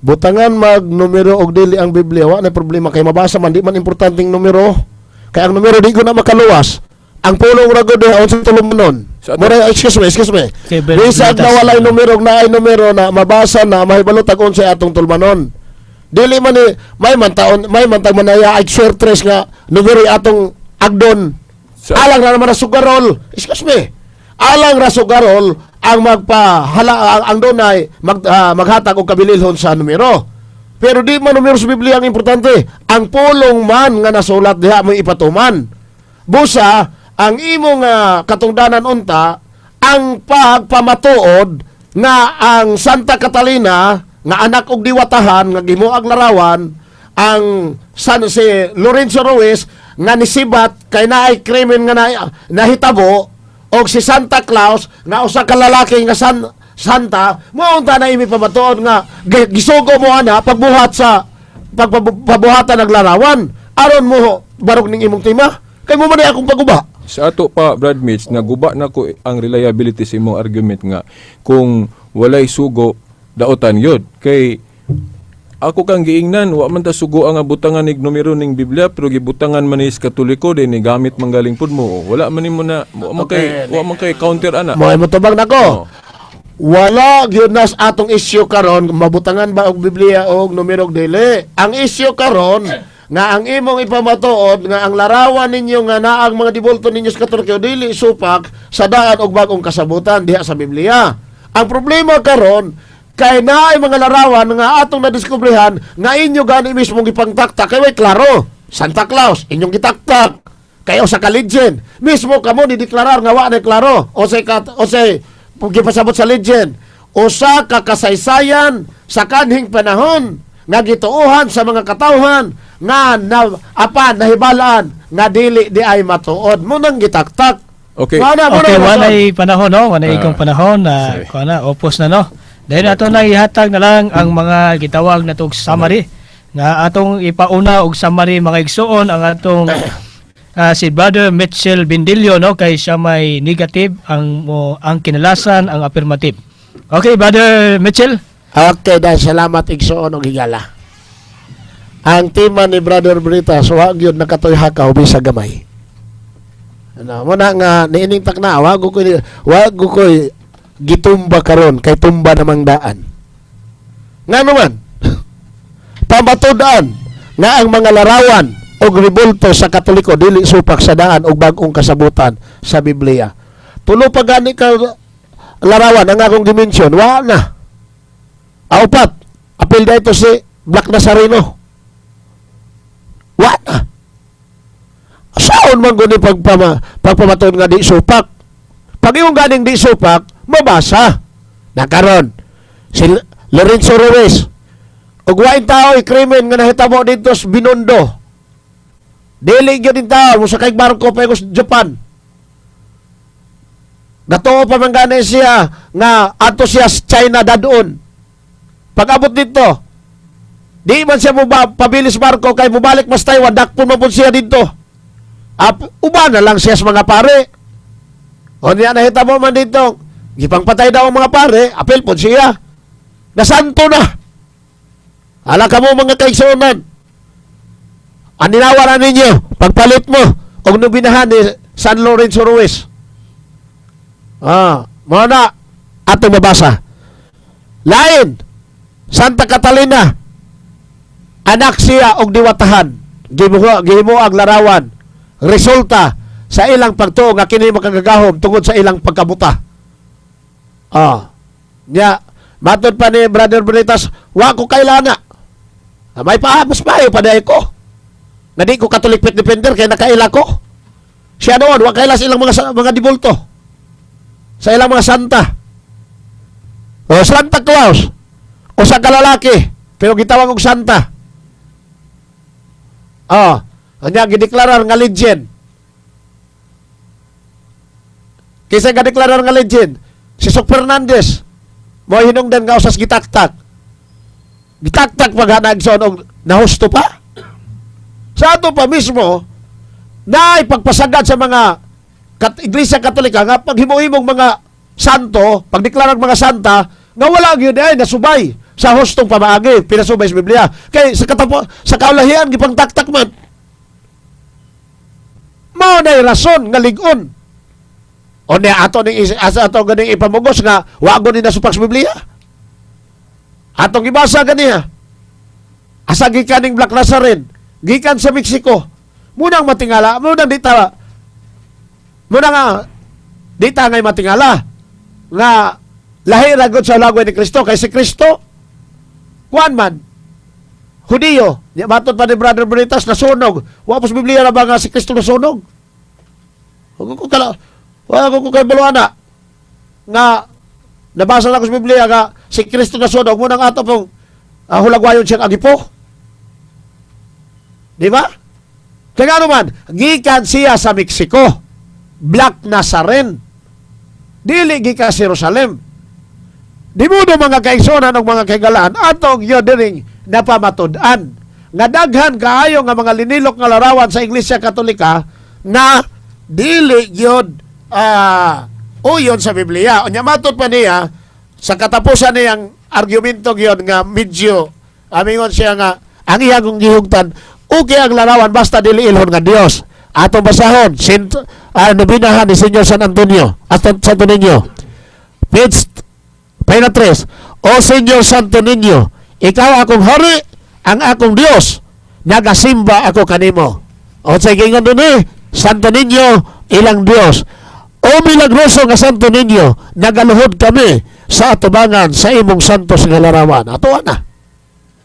Butangan mag numero og dili ang Biblia, wa na problema kay mabasa man, di man importanteng numero. Kay ang numero di ko na makaluwas. Ang pulong ra gud unsa tulumanon. Mura, excuse me, excuse me. Okay, Bisag Veritas. na walay numero og naay numero na mabasa na, mahibalo tag unsay atong tulumanon. Dili man ni may man taon may man tag manaya ay tres nga numero atong agdon. Alang ra naman ra sugarol. Excuse me. Alang ra sugarol ang magpahala ang dunay maghatag og kabililhon sa numero. Pero di man numero sa Biblia ang importante. Ang pulong man nga nasulat diha mo ipatuman. Busa ang imong katungdanan unta ang pagpamatuod nga ang Santa Catalina nga anak og diwatahan nga gimuag larawan ang San si Lorenzo Ruiz nga nisibat kay naay krimen nga nahitabo og si Santa Claus nga usa ka lalaki nga Santa mo unta na imi pamatuod nga gisugo mo ana pagbuhat sa pagpabuhatan ng larawan aron mo barog ning imong tema kay mo man ay akong paguba. Sa ato pa, Brad Mitch, naguba na ko ang reliability sa imong argument nga kung walay sugo, daotan yun. Kay ako kang giingnan, wa man ta sugo ang butangan nig numero ning Biblia, pero gibutangan man ni sa Katoliko din ni gamit manggaling pud mo. Wala man nimo na wa man kay counter ana. Mo motubag nako. Wala gyud nas atong issue karon mabutangan ba og Biblia og numero og dili. Ang issue karon nga ang imong ipamatuod nga ang larawan ninyo nga naang mga dibulto ninyo sa Katoliko dili supak sa daan og bagong kasabutan diha sa Biblia. Ang problema karon kay naay mga larawan nga atong nadiskubrehan nga inyo gani mismo gipangtaktak kay way klaro. Santa Claus, inyong gitaktak. Kayo sa ka legend. Mismo kamo ni deklarar nga wa na klaro. O say o say gipasabot sa legend. Usa ka kasaysayan sa kanhing panahon nga gituohan sa mga katawhan nga na, apan nahibalaan nga dili di ay matuod mo nang gitaktak. Wala mo Okay, na rason. walay panahon, no? Walay ikong panahon na kuha na, opos na, no. Dahil ato na ihatag na lang ang mga gitawag na og summary nga atong ipauna og summary, mga igsuon, ang atong si Brother Mitchell Bindilio, no, kay siya may negative ang mo ang kinalasan ang affirmative. Okay, Brother Mitchell. Okay, dahil salamat, igsuon og higala. Ang tema ni Brother Britas, wa gyud nakatoy hakaw bisag gamay. Ano, mo na nga niining takna, wa ko gitumba karon kay tumba namang daan. Nga naman, pamatud-an nga ang mga larawan og rebulto sa Katoliko dili supak sa daan og bag-ong kasabutan sa Biblia. Tulo pa gani ka larawan ang akong dimensyon, wa na. Aupat, apil dito si Black Nazareno. Wa na. Saon man guni pagpamatuod nga di supak? Pag yung ganing di supak, mabasa. Nakaron, si Lorenzo Ruiz, ug wain tao krimen nga nahitabo dito sa Binondo. Dili gyud tao mo sakay barko pa sa Japan. Gatuo pa man gani siya nga ato siya sa China dadon. Pag abot dito, di man siya mo ba, pabilis barko kay mubalik mas Taiwan, dakpon man pud siya dito. Uban na lang siya sa mga pare. O niya nahitabo man dito, gipangpatay daw ang mga pare, apil pod siya. Nasanto na. Ala ka mo, mga kaigsuonan. Aninawa na ninyo, pagpalit mo, og nobinahan ni San Lorenzo Ruiz. Mo na atong mabasa. Lain, Santa Catalina, anak siya og diwatahan. Gihimo ang larawan. Resulta sa ilang pagtuo nga kini makagagahom tungod sa ilang pagkabuta. Nya, matod pa ni Brother Bonitas, wa ko kailana. May pa, mas maayo pa dahil ko. Nga di ko Catholic Faith Defender kay nakaila ko. Siya noon, wa kaila sa ilang mga dibulto. Sa ilang mga santa. O Santa Claus. O sa kalalaki, pero gitawag og santa. Anya gideklarar nga legend. Kinsa gadeklarar nga legend? Si Sok Fernandez. Mo hinungdan nga usas gitaktak. Gitaktak pag igsoon og nahusto pa. Sa ato pa mismo, na ipagpasagad sa mga Iglesia Katolika nga paghimo-himong mga santo, pagdeklarar mga santa, nga wala gyud ay nasubay sa hustong pamaagi, pinasubay sa Biblia. Kay sa kaulahian gipangtaktak man. Mao nay rason nga lig-on. O niya ato ning asa ato ganing ipamugos nga wa gud ni nasupak sa Biblia. Atong gibasa ganiha. Asa gikan ning Black Nazarene? Gikan sa Mexico. Munang matingala, munang di ta muna nga di ta ngay matingala nga lahi ra gud sa lagway ni Kristo kay si Kristo kuan man Hudiyo. Nya matod pa ni Brother Bonitas, nasunog. Wa pa sa Biblia na ba nga si Kristo nasunog? Wa ko kala wa ko kay baluana nga nabasa na ko sa Biblia nga si Kristo nasunog, munang ato pong hulagwayon siyang agipo. Di ba? Kaya nga naman, gikan siya sa Mexico. Black Nazarene. Dili gikan sa Jerusalem. Di mo do, mga kaigsunan og mga kaigalaan, atong yun diring napamatud-an nga daghan kaayo nga mga linilok nga larawan sa Iglesia Katolika na dili gyud uyon sa Biblia. Unya matod pa niya sa katapusan niyang argumento gyud nga medyo amingon siya nga ang iyang gihugtan, okay ang larawan basta dili ilhon nga Dios. Atong basahon Sint nobinahan ni Señor San Antonio at Santo Niño. Page Pahina 3. O Señor Santo Niño, ikaw akong hari, ang akong Dios, nagasimba ako kanimo. O sa gingon dun eh, Santo Niño, ilang Dios. O milagroso nga Santo Niño, nagaluhod kami sa atubangan sa imong santos nga larawan. Ato na.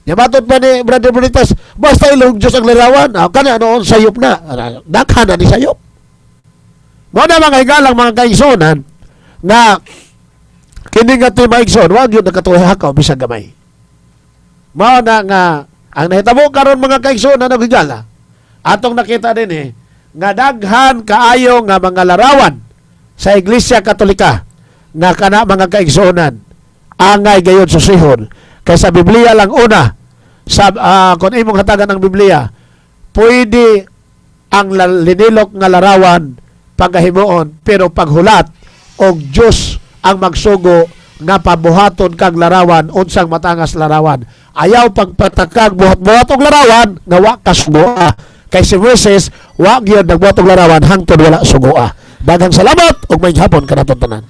Nya matod pa ni Brother Bonitas, basta ilong Diyos ang larawan, ah, kana noon sayop na. Daghan na ni sayop. Mao na, mga higalang mga kaigsunan, nga kini nga tema, igsoon, wag yun nakatuhakaw bisag gamay. Mao na nga ang nahitabo karon, mga kaigsuonan og higala, atong nakita din eh nga daghan kaayo nga mga larawan sa Iglesia Katolika nga kana, mga kaigsuonan, angay gayud susihon kay sa Biblia lang una sa kung imong hatagan ang Biblia, pwede ang linilok nga larawan pagahimuon, pero paghulat og Dios ang magsugo nga pabuhaton kag larawan, unsang matangas larawan, ayaw pagpatakag buhat-buhat og larawan nga wa ka sugoa, kay si Moises wa gyud nagbuhat og larawan hangtod wala sugoa. Daghang salamat ug may hapon kanaton tanan.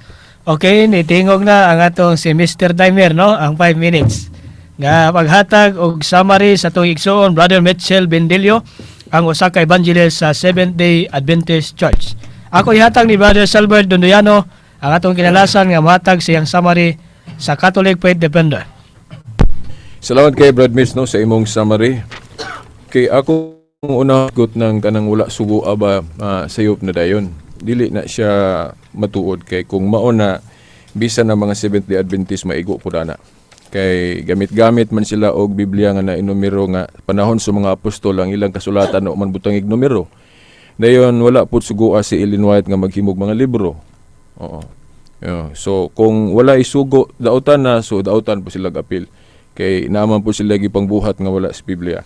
Okay, nitingog na ang atong si Mr. Timer, no? Ang 5 minutes. Nga paghatag og summary sa atong igsoon, Brother Mitchell Bendilio, ang usa ka evangelist sa Seventh Day Adventist Church. Ako ihatag ni Brother Salbert Dondoyano ang atong kinalasan nga mohatag siyang summary sa Catholic Faith Defender. Salamat kay Brad Miss, no, sa imong summary. Kay ako una gut ng kanang wala sugo aba sayop na dayon. Dili na siya matuod kay kung mao na, bisan na mga Seventh Day Adventist maigo pud ana. Kay gamit-gamit man sila og Biblia nga nainumero nga panahon sa mga apostol ang ilang kasulatan no man butangig numero. Dayon wala pud sugoa si Ellen White nga maghimog mga libro. Oo. Yeah. So kung wala isugo dautan na, so dautan po sila apil kay naaman po sila gipangbuhat nga wala sa Biblia.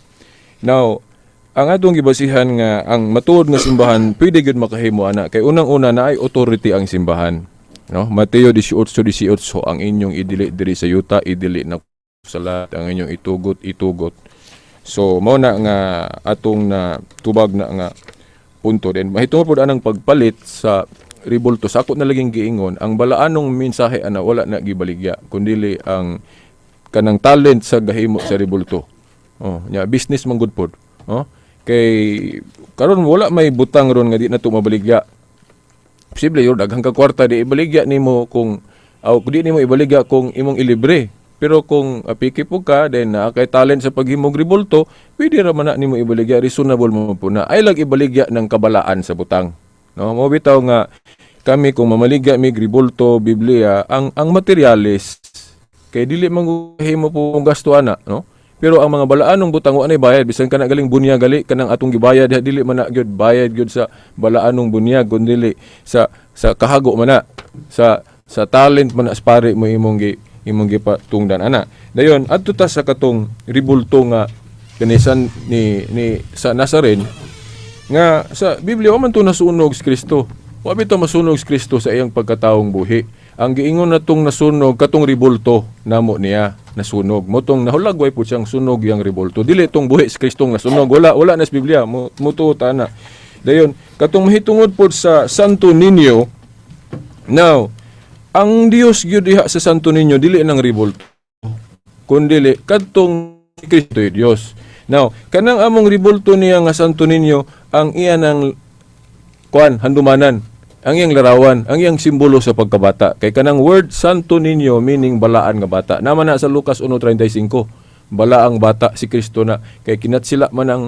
Now, ang atong gibasihan nga ang matuod nga simbahan pwede gyud makahimo ana kay unang-una na ay authority ang simbahan. No? Mateo 18:18, ang inyong idili diri sa yuta, idili na sa langit, ang inyong itugot, itugot. So mao na nga atong na tubag na nga punto din. Mahitungod pud anang pagpalit sa ribulto, sa ako na laging giingon, ang balaanong mensahe ana wala na gibaligya kundili ang kanang talent sa gahimo sa ribulto. Oh, nya business man gud pod. Oh, kay karon wala may butang ron nga di na to mabaligya. Posible yun, daghang ka kwarta, di ibaligya nimo kung aw di nimo ibaligya kung imong ilibre. Pero kung apiki po ka, then naa kay talent sa paghimog ribulto, pwede ra man na nimo ibaligya, reasonable mo po na. Ay lang ibaligya ng kabalaan sa butang. No, mo bitaw nga kami kung mamaligya mig ribulto, Biblia, ang materyales kay dili man himo po ang gasto ana, no? Pero ang mga balaanong butang wa nay bayad, bisan kana galing bunyag gali kanang atong gibayad diha, dili man na gyud bayad gyud sa balaanong bunyag kundi sa kahago man na sa talent man na sa pare mo imong gipatungdan ana. Dayon adto ta sa katong ribulto nga kanisan ni sa Nazarene nga sa Biblia wa man to nasunog si Kristo. Wa bitaw masunog si Kristo sa iyang pagkataong buhi. Ang giingon na tong nasunog katong ribulto namo niya nasunog. Mo tong nahulagway po siyang sunog yang ribulto. Dili tong buhi si Kristong nasunog. Wala wala na sa Biblia. Mo mutuo ta na. Dayon katong mahitungod pod sa Santo Niño. Now, ang Dios gyud diha sa Santo Niño dili nang ribulto, kundili kadtong si Kristo yung Dios. Now, kanang among ribulto niya nga Santo Niño ang iya ng kuan handumanan, ang iyang larawan, ang iyang simbolo sa pagkabata. Kay kanang word Santo Niño meaning balaan nga bata. Naman na sa Lucas 1:35, balaang bata si Kristo na kay kinatsila man ang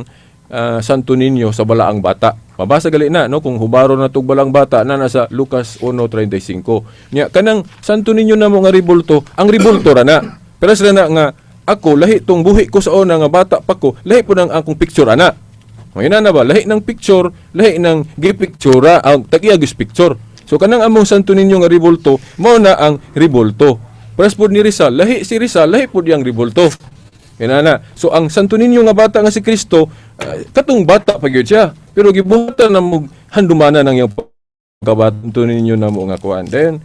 Santo Niño sa balaang bata. Mabasa gali na, no, kung hubaro na tug balaang bata na nasa Lucas 1:35. Nya kanang Santo Niño na mo nga ribulto, ang ribulto ra na. Pero sila na nga ako lahi tong buhi ko sa una nga bata pa ko, lahi po ng akong picture ana. Ngayon na ba, lahi ng picture, lahi ng gipictura, ang tag-iyagis picture. So kanang among Santo Niño nga ribulto, mao na ang ribulto. Pares pod ni Rizal, lahi si Rizal, lahi pod yang ribulto. Yan na. So ang Santo Niño nga bata nga si Kristo, katong bata pa gyud siya. Pero gibuhatan na mo handumanan ang iyang pagkabata Santo Niño na mo nga kuan. Then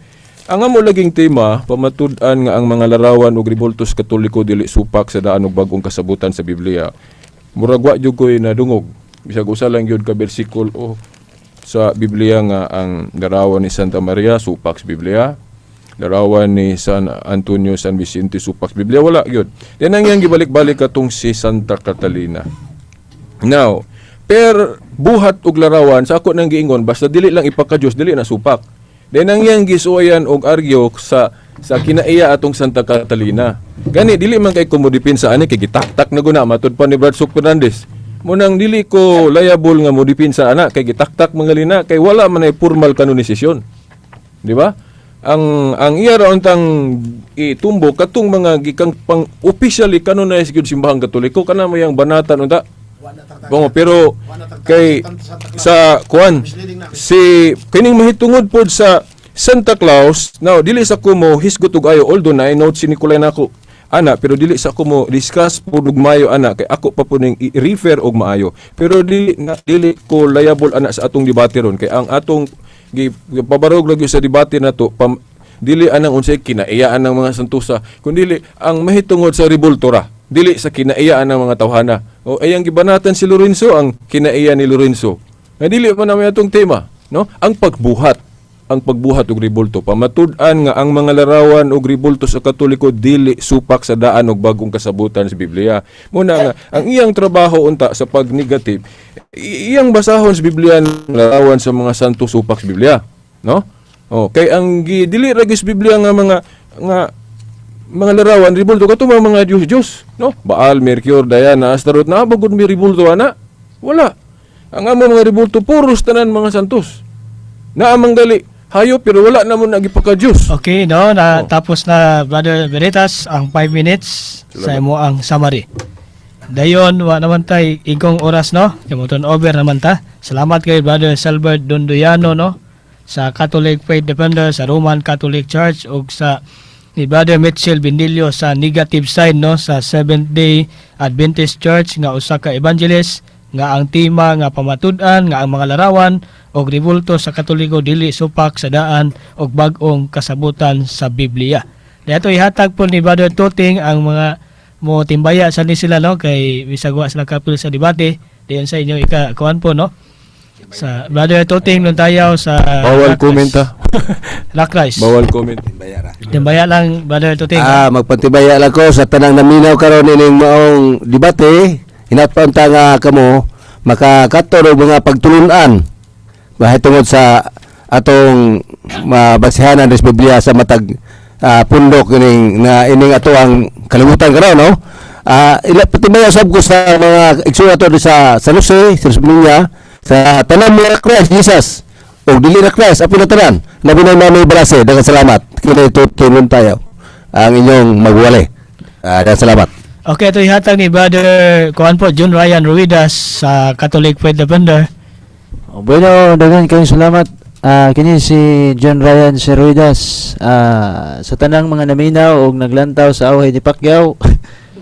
ang amo laging tema, pamatud-an nga ang mga larawan og ribultos Katoliko dili supak sa daan og bag-ong kasabutan sa Biblia. Murag wa jud ko'y nadungog. Bisag usa lang gyud ka bersikulo o sa Biblia nga ang larawan ni Santa Maria supak sa Biblia. Larawan ni San Antonio, San Vicente supak sa Biblia, wala gyud. Then ang iyang gibalik-balik katong si Santa Catalina. Now, per buhat og larawan sa ako nang giingon basta dili lang ipaka-Dios dili na supak. Then ang iyang gisuwayan og argue sa Sa kinaiya atong Santa Catalina. Gani dili man kay ko mo depensa ani kay gitaktak na guna matud pa ni Brad Sok Fernandez. Munang dili ko liable nga mo depensa ana kay gitaktak mga lina kay wala man ay formal kanonisasyon. Di ba? Ang iya ra untang itumbo katong mga gikang pang officially canonized gyud simbahang Katoliko kana mayang banatan unta. Bongo, pero kay sa kuan si kining mahitungod pod sa Santa Claus, now dili sa ko mo hisgot og ayo, although na note si Nicolay nako ana, pero dili sa ko mo discuss pud og maayo ana kay ako pa po ning i-refer og maayo, pero dili na, dili ko liable ana sa atong debate ron kay ang atong gipabarog lagi sa debate nato dili anang unsay kinaiyaan ng mga santusa, kundi ang mahitungod sa rebulto ra, dili sa kinaiyaan ng mga tawhana o ay ang gibanatan si Lorenzo, ang kinaiya ni Lorenzo nga dili man namin atong tema, no? Ang pagbuhat og rebulto, pamatud-an nga ang mga larawan og rebulto sa Katoliko dili supak sa daan og bagong kasabutan sa Biblia. Muna nga ang iyang trabaho unta sa pag-negative, iyang basahon sa Biblia ang larawan sa mga santo supak sa Biblia, no? Oh, kay ang dili ra gyud sa Biblia nga mga larawan rebulto kato mga mga Diyos Diyos, no? Baal, Mercure, Diana, Astaroth na bagud may rebulto ana? Wala. Ang amo mga rebulto puros tanan mga santos. Naamang gali hayo pero wala na mo nagipaka Diyos. Okay, no, na tapos na, Brother Veritas, ang 5 minutes sa imo ang summary. Dayon wa naman tay igong oras, no. Kay mo over naman ta. Salamat kay Brother Salbert Dondoyano, no, sa Catholic Faith Defender sa Roman Catholic Church ug sa ni Brother Mitchell Bindilio sa negative side, no, sa Seventh Day Adventist Church nga usa ka evangelist nga ang tema nga pamatud-an nga ang mga larawan og rebulto sa Katoliko dili supak sa daan og bag-ong kasabutan sa Biblia. Dato ihatag po ni Brother Tuting ang mga mo timbaya sa ni sila, no, kay bisag wa sila kapil sa debate diyan sa inyo ika kuan po, no, sa Brother Tuting Luntayaw sa Bawal Rock comment Rice. ah. Rock Rice. Bawal comment. Timbaya lang, Brother Tuting. Ah, magpantibaya lang ko sa tanang naminaw karon ining maong debate. Hinatpan ta nga kamo makakato og mga pagtulunan bahit tungod sa atong mabasihanan sa Biblia sa matag pundok ining na ining ato ang kalibutan karon, no? Ila patibaya sab ko sa mga igsoon ato sa San Jose, sa Minya, sa tanan mga Christ Jesus o dili na Christ, apil na tanan labi na Mami Balase. Daghang salamat. Kini tutulon tayo ang inyong magwali. Daghang salamat. Okay, ito ihatag ni Brother kuan po, John Ryan Ruidas sa Catholic Faith Defender. Oh, bueno, daghan kayong salamat. Kini si John Ryan Seruidas. Sa tanang mga naminaw og naglantaw sa away ni Pacquiao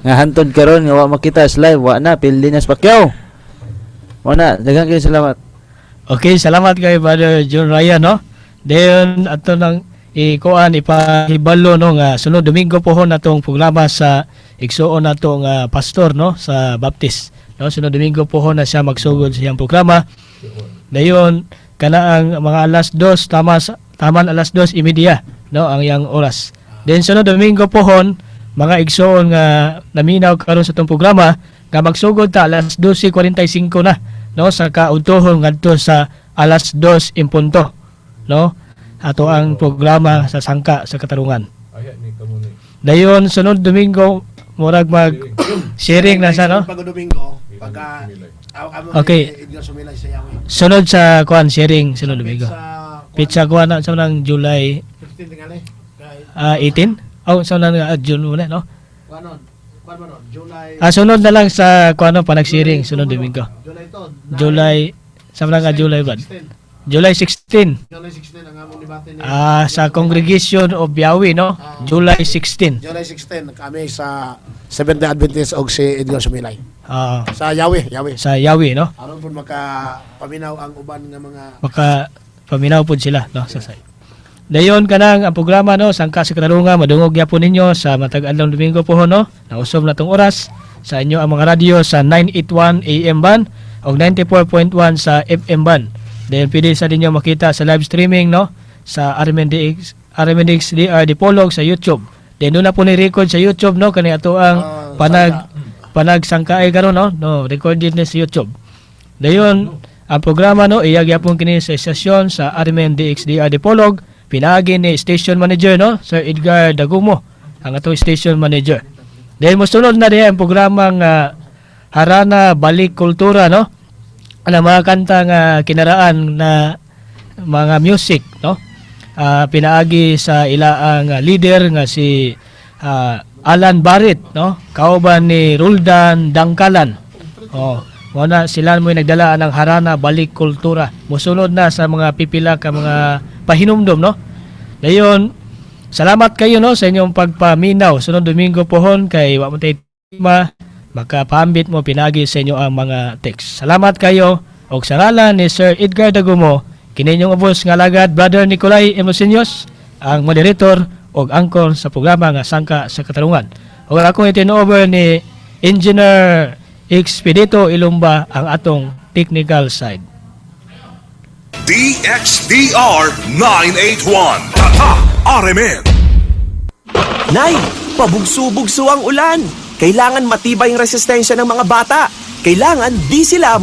nga hantod karon nga wa makita sa live, wa na pildi na sa Pacquiao. Wa na, daghan kayong salamat. Okay, salamat kay Brother John Ryan, no. Then ato nang ikuan ipahibalo, no, nga sunod Domingo pohon atong programa sa igsuon nato nga pastor, no, sa Baptist. No, sunod Domingo pohon na siya magsugod sa iyang programa. Dayon kana ang mga alas 2 tama taman alas 2:30, no, ang iyang oras. Then sunod Domingo pohon mga igsuon nga naminaw karon sa atong programa nga magsugod ta alas 12:45 na, no, sa kaudtohon ngadto sa alas 2 en punto, no, ato ang programa sa Sangka sa Katarungan. Dayon sunod Domingo murag mag sharing na siya, no. Pag Domingo, pagka amo ni Edgar Sumilay sa Yahweh. Sunod sa kuan sharing sunod Domingo. Pitsa kuan na sa nang July 15 tingali. 18 oh sa nang June muna, no. Kuanon. Kuan man nun, July. Sunod na lang sa kuan no, panag-sharing sunod Domingo. July to. July sa nang nga July ba? July 16. July 16 ang among debate ni Sa Congregation of Yahweh, no? July 16. July 16 kami sa Seventh Day Adventist og si Edgar Sumilay. Sa Yahweh, Yahweh. Sa Yahweh, no? Aron pud maka paminaw ang uban nga mga Maka paminaw pod sila, no, sa site. Dayon kanang ang programa, no, Sangka sa Katarungan, madungog gyapon ninyo sa matag adlaw Domingo po, no. Nausob na tong oras sa inyo ang mga radyo sa 981 AM band o 94.1 sa FM band. Then pwede sa ninyo makita sa live streaming, no, sa RMNDX RMNDX DR Dipolog sa YouTube. Then doon na po ni record sa YouTube, no, kani ato ang panagsangkaay karon, no, no recorded ni sa YouTube. Dayon ang programa, no, iya gyapon kini sa istasyon sa RMN DXDR Dipolog. Pinaagi ni station manager, no, Sir Edgar Dagumo, ang atong station manager. Then mosunod na diha ang programang Harana Balik Kultura, no? Ang mga kanta nga kinaraan na mga music, no? Pinaagi sa ilaang leader nga si Alan Barrett, no? Kauban ni Roldan Dangkalan. Oh, mao na sila mo nagdala ng Harana Balik Kultura. Mosunod na sa mga pipila ka mga pahinumdom, no? Dayon, salamat kayo, no, sa inyong pagpaminaw. Sunod Domingo pohon kay wa mo tay tema, makapambit mo pinagi sa inyo ang mga text. Salamat kayo og sa ngalan ni Sir Edgar Dagumo, kini inyong ubos nga alagad, Brother Nicolay Emosinyos, ang moderator og angkor sa programa nga Sangka sa Katarungan. Ug akong itin-over ni Engineer Expedito Ilumba ang atong technical side. DXDR 981. Tatak RMN. Nay, pabugso-bugso ang ulan. Kailangan matibay ang resistensya ng mga bata. Kailangan di sila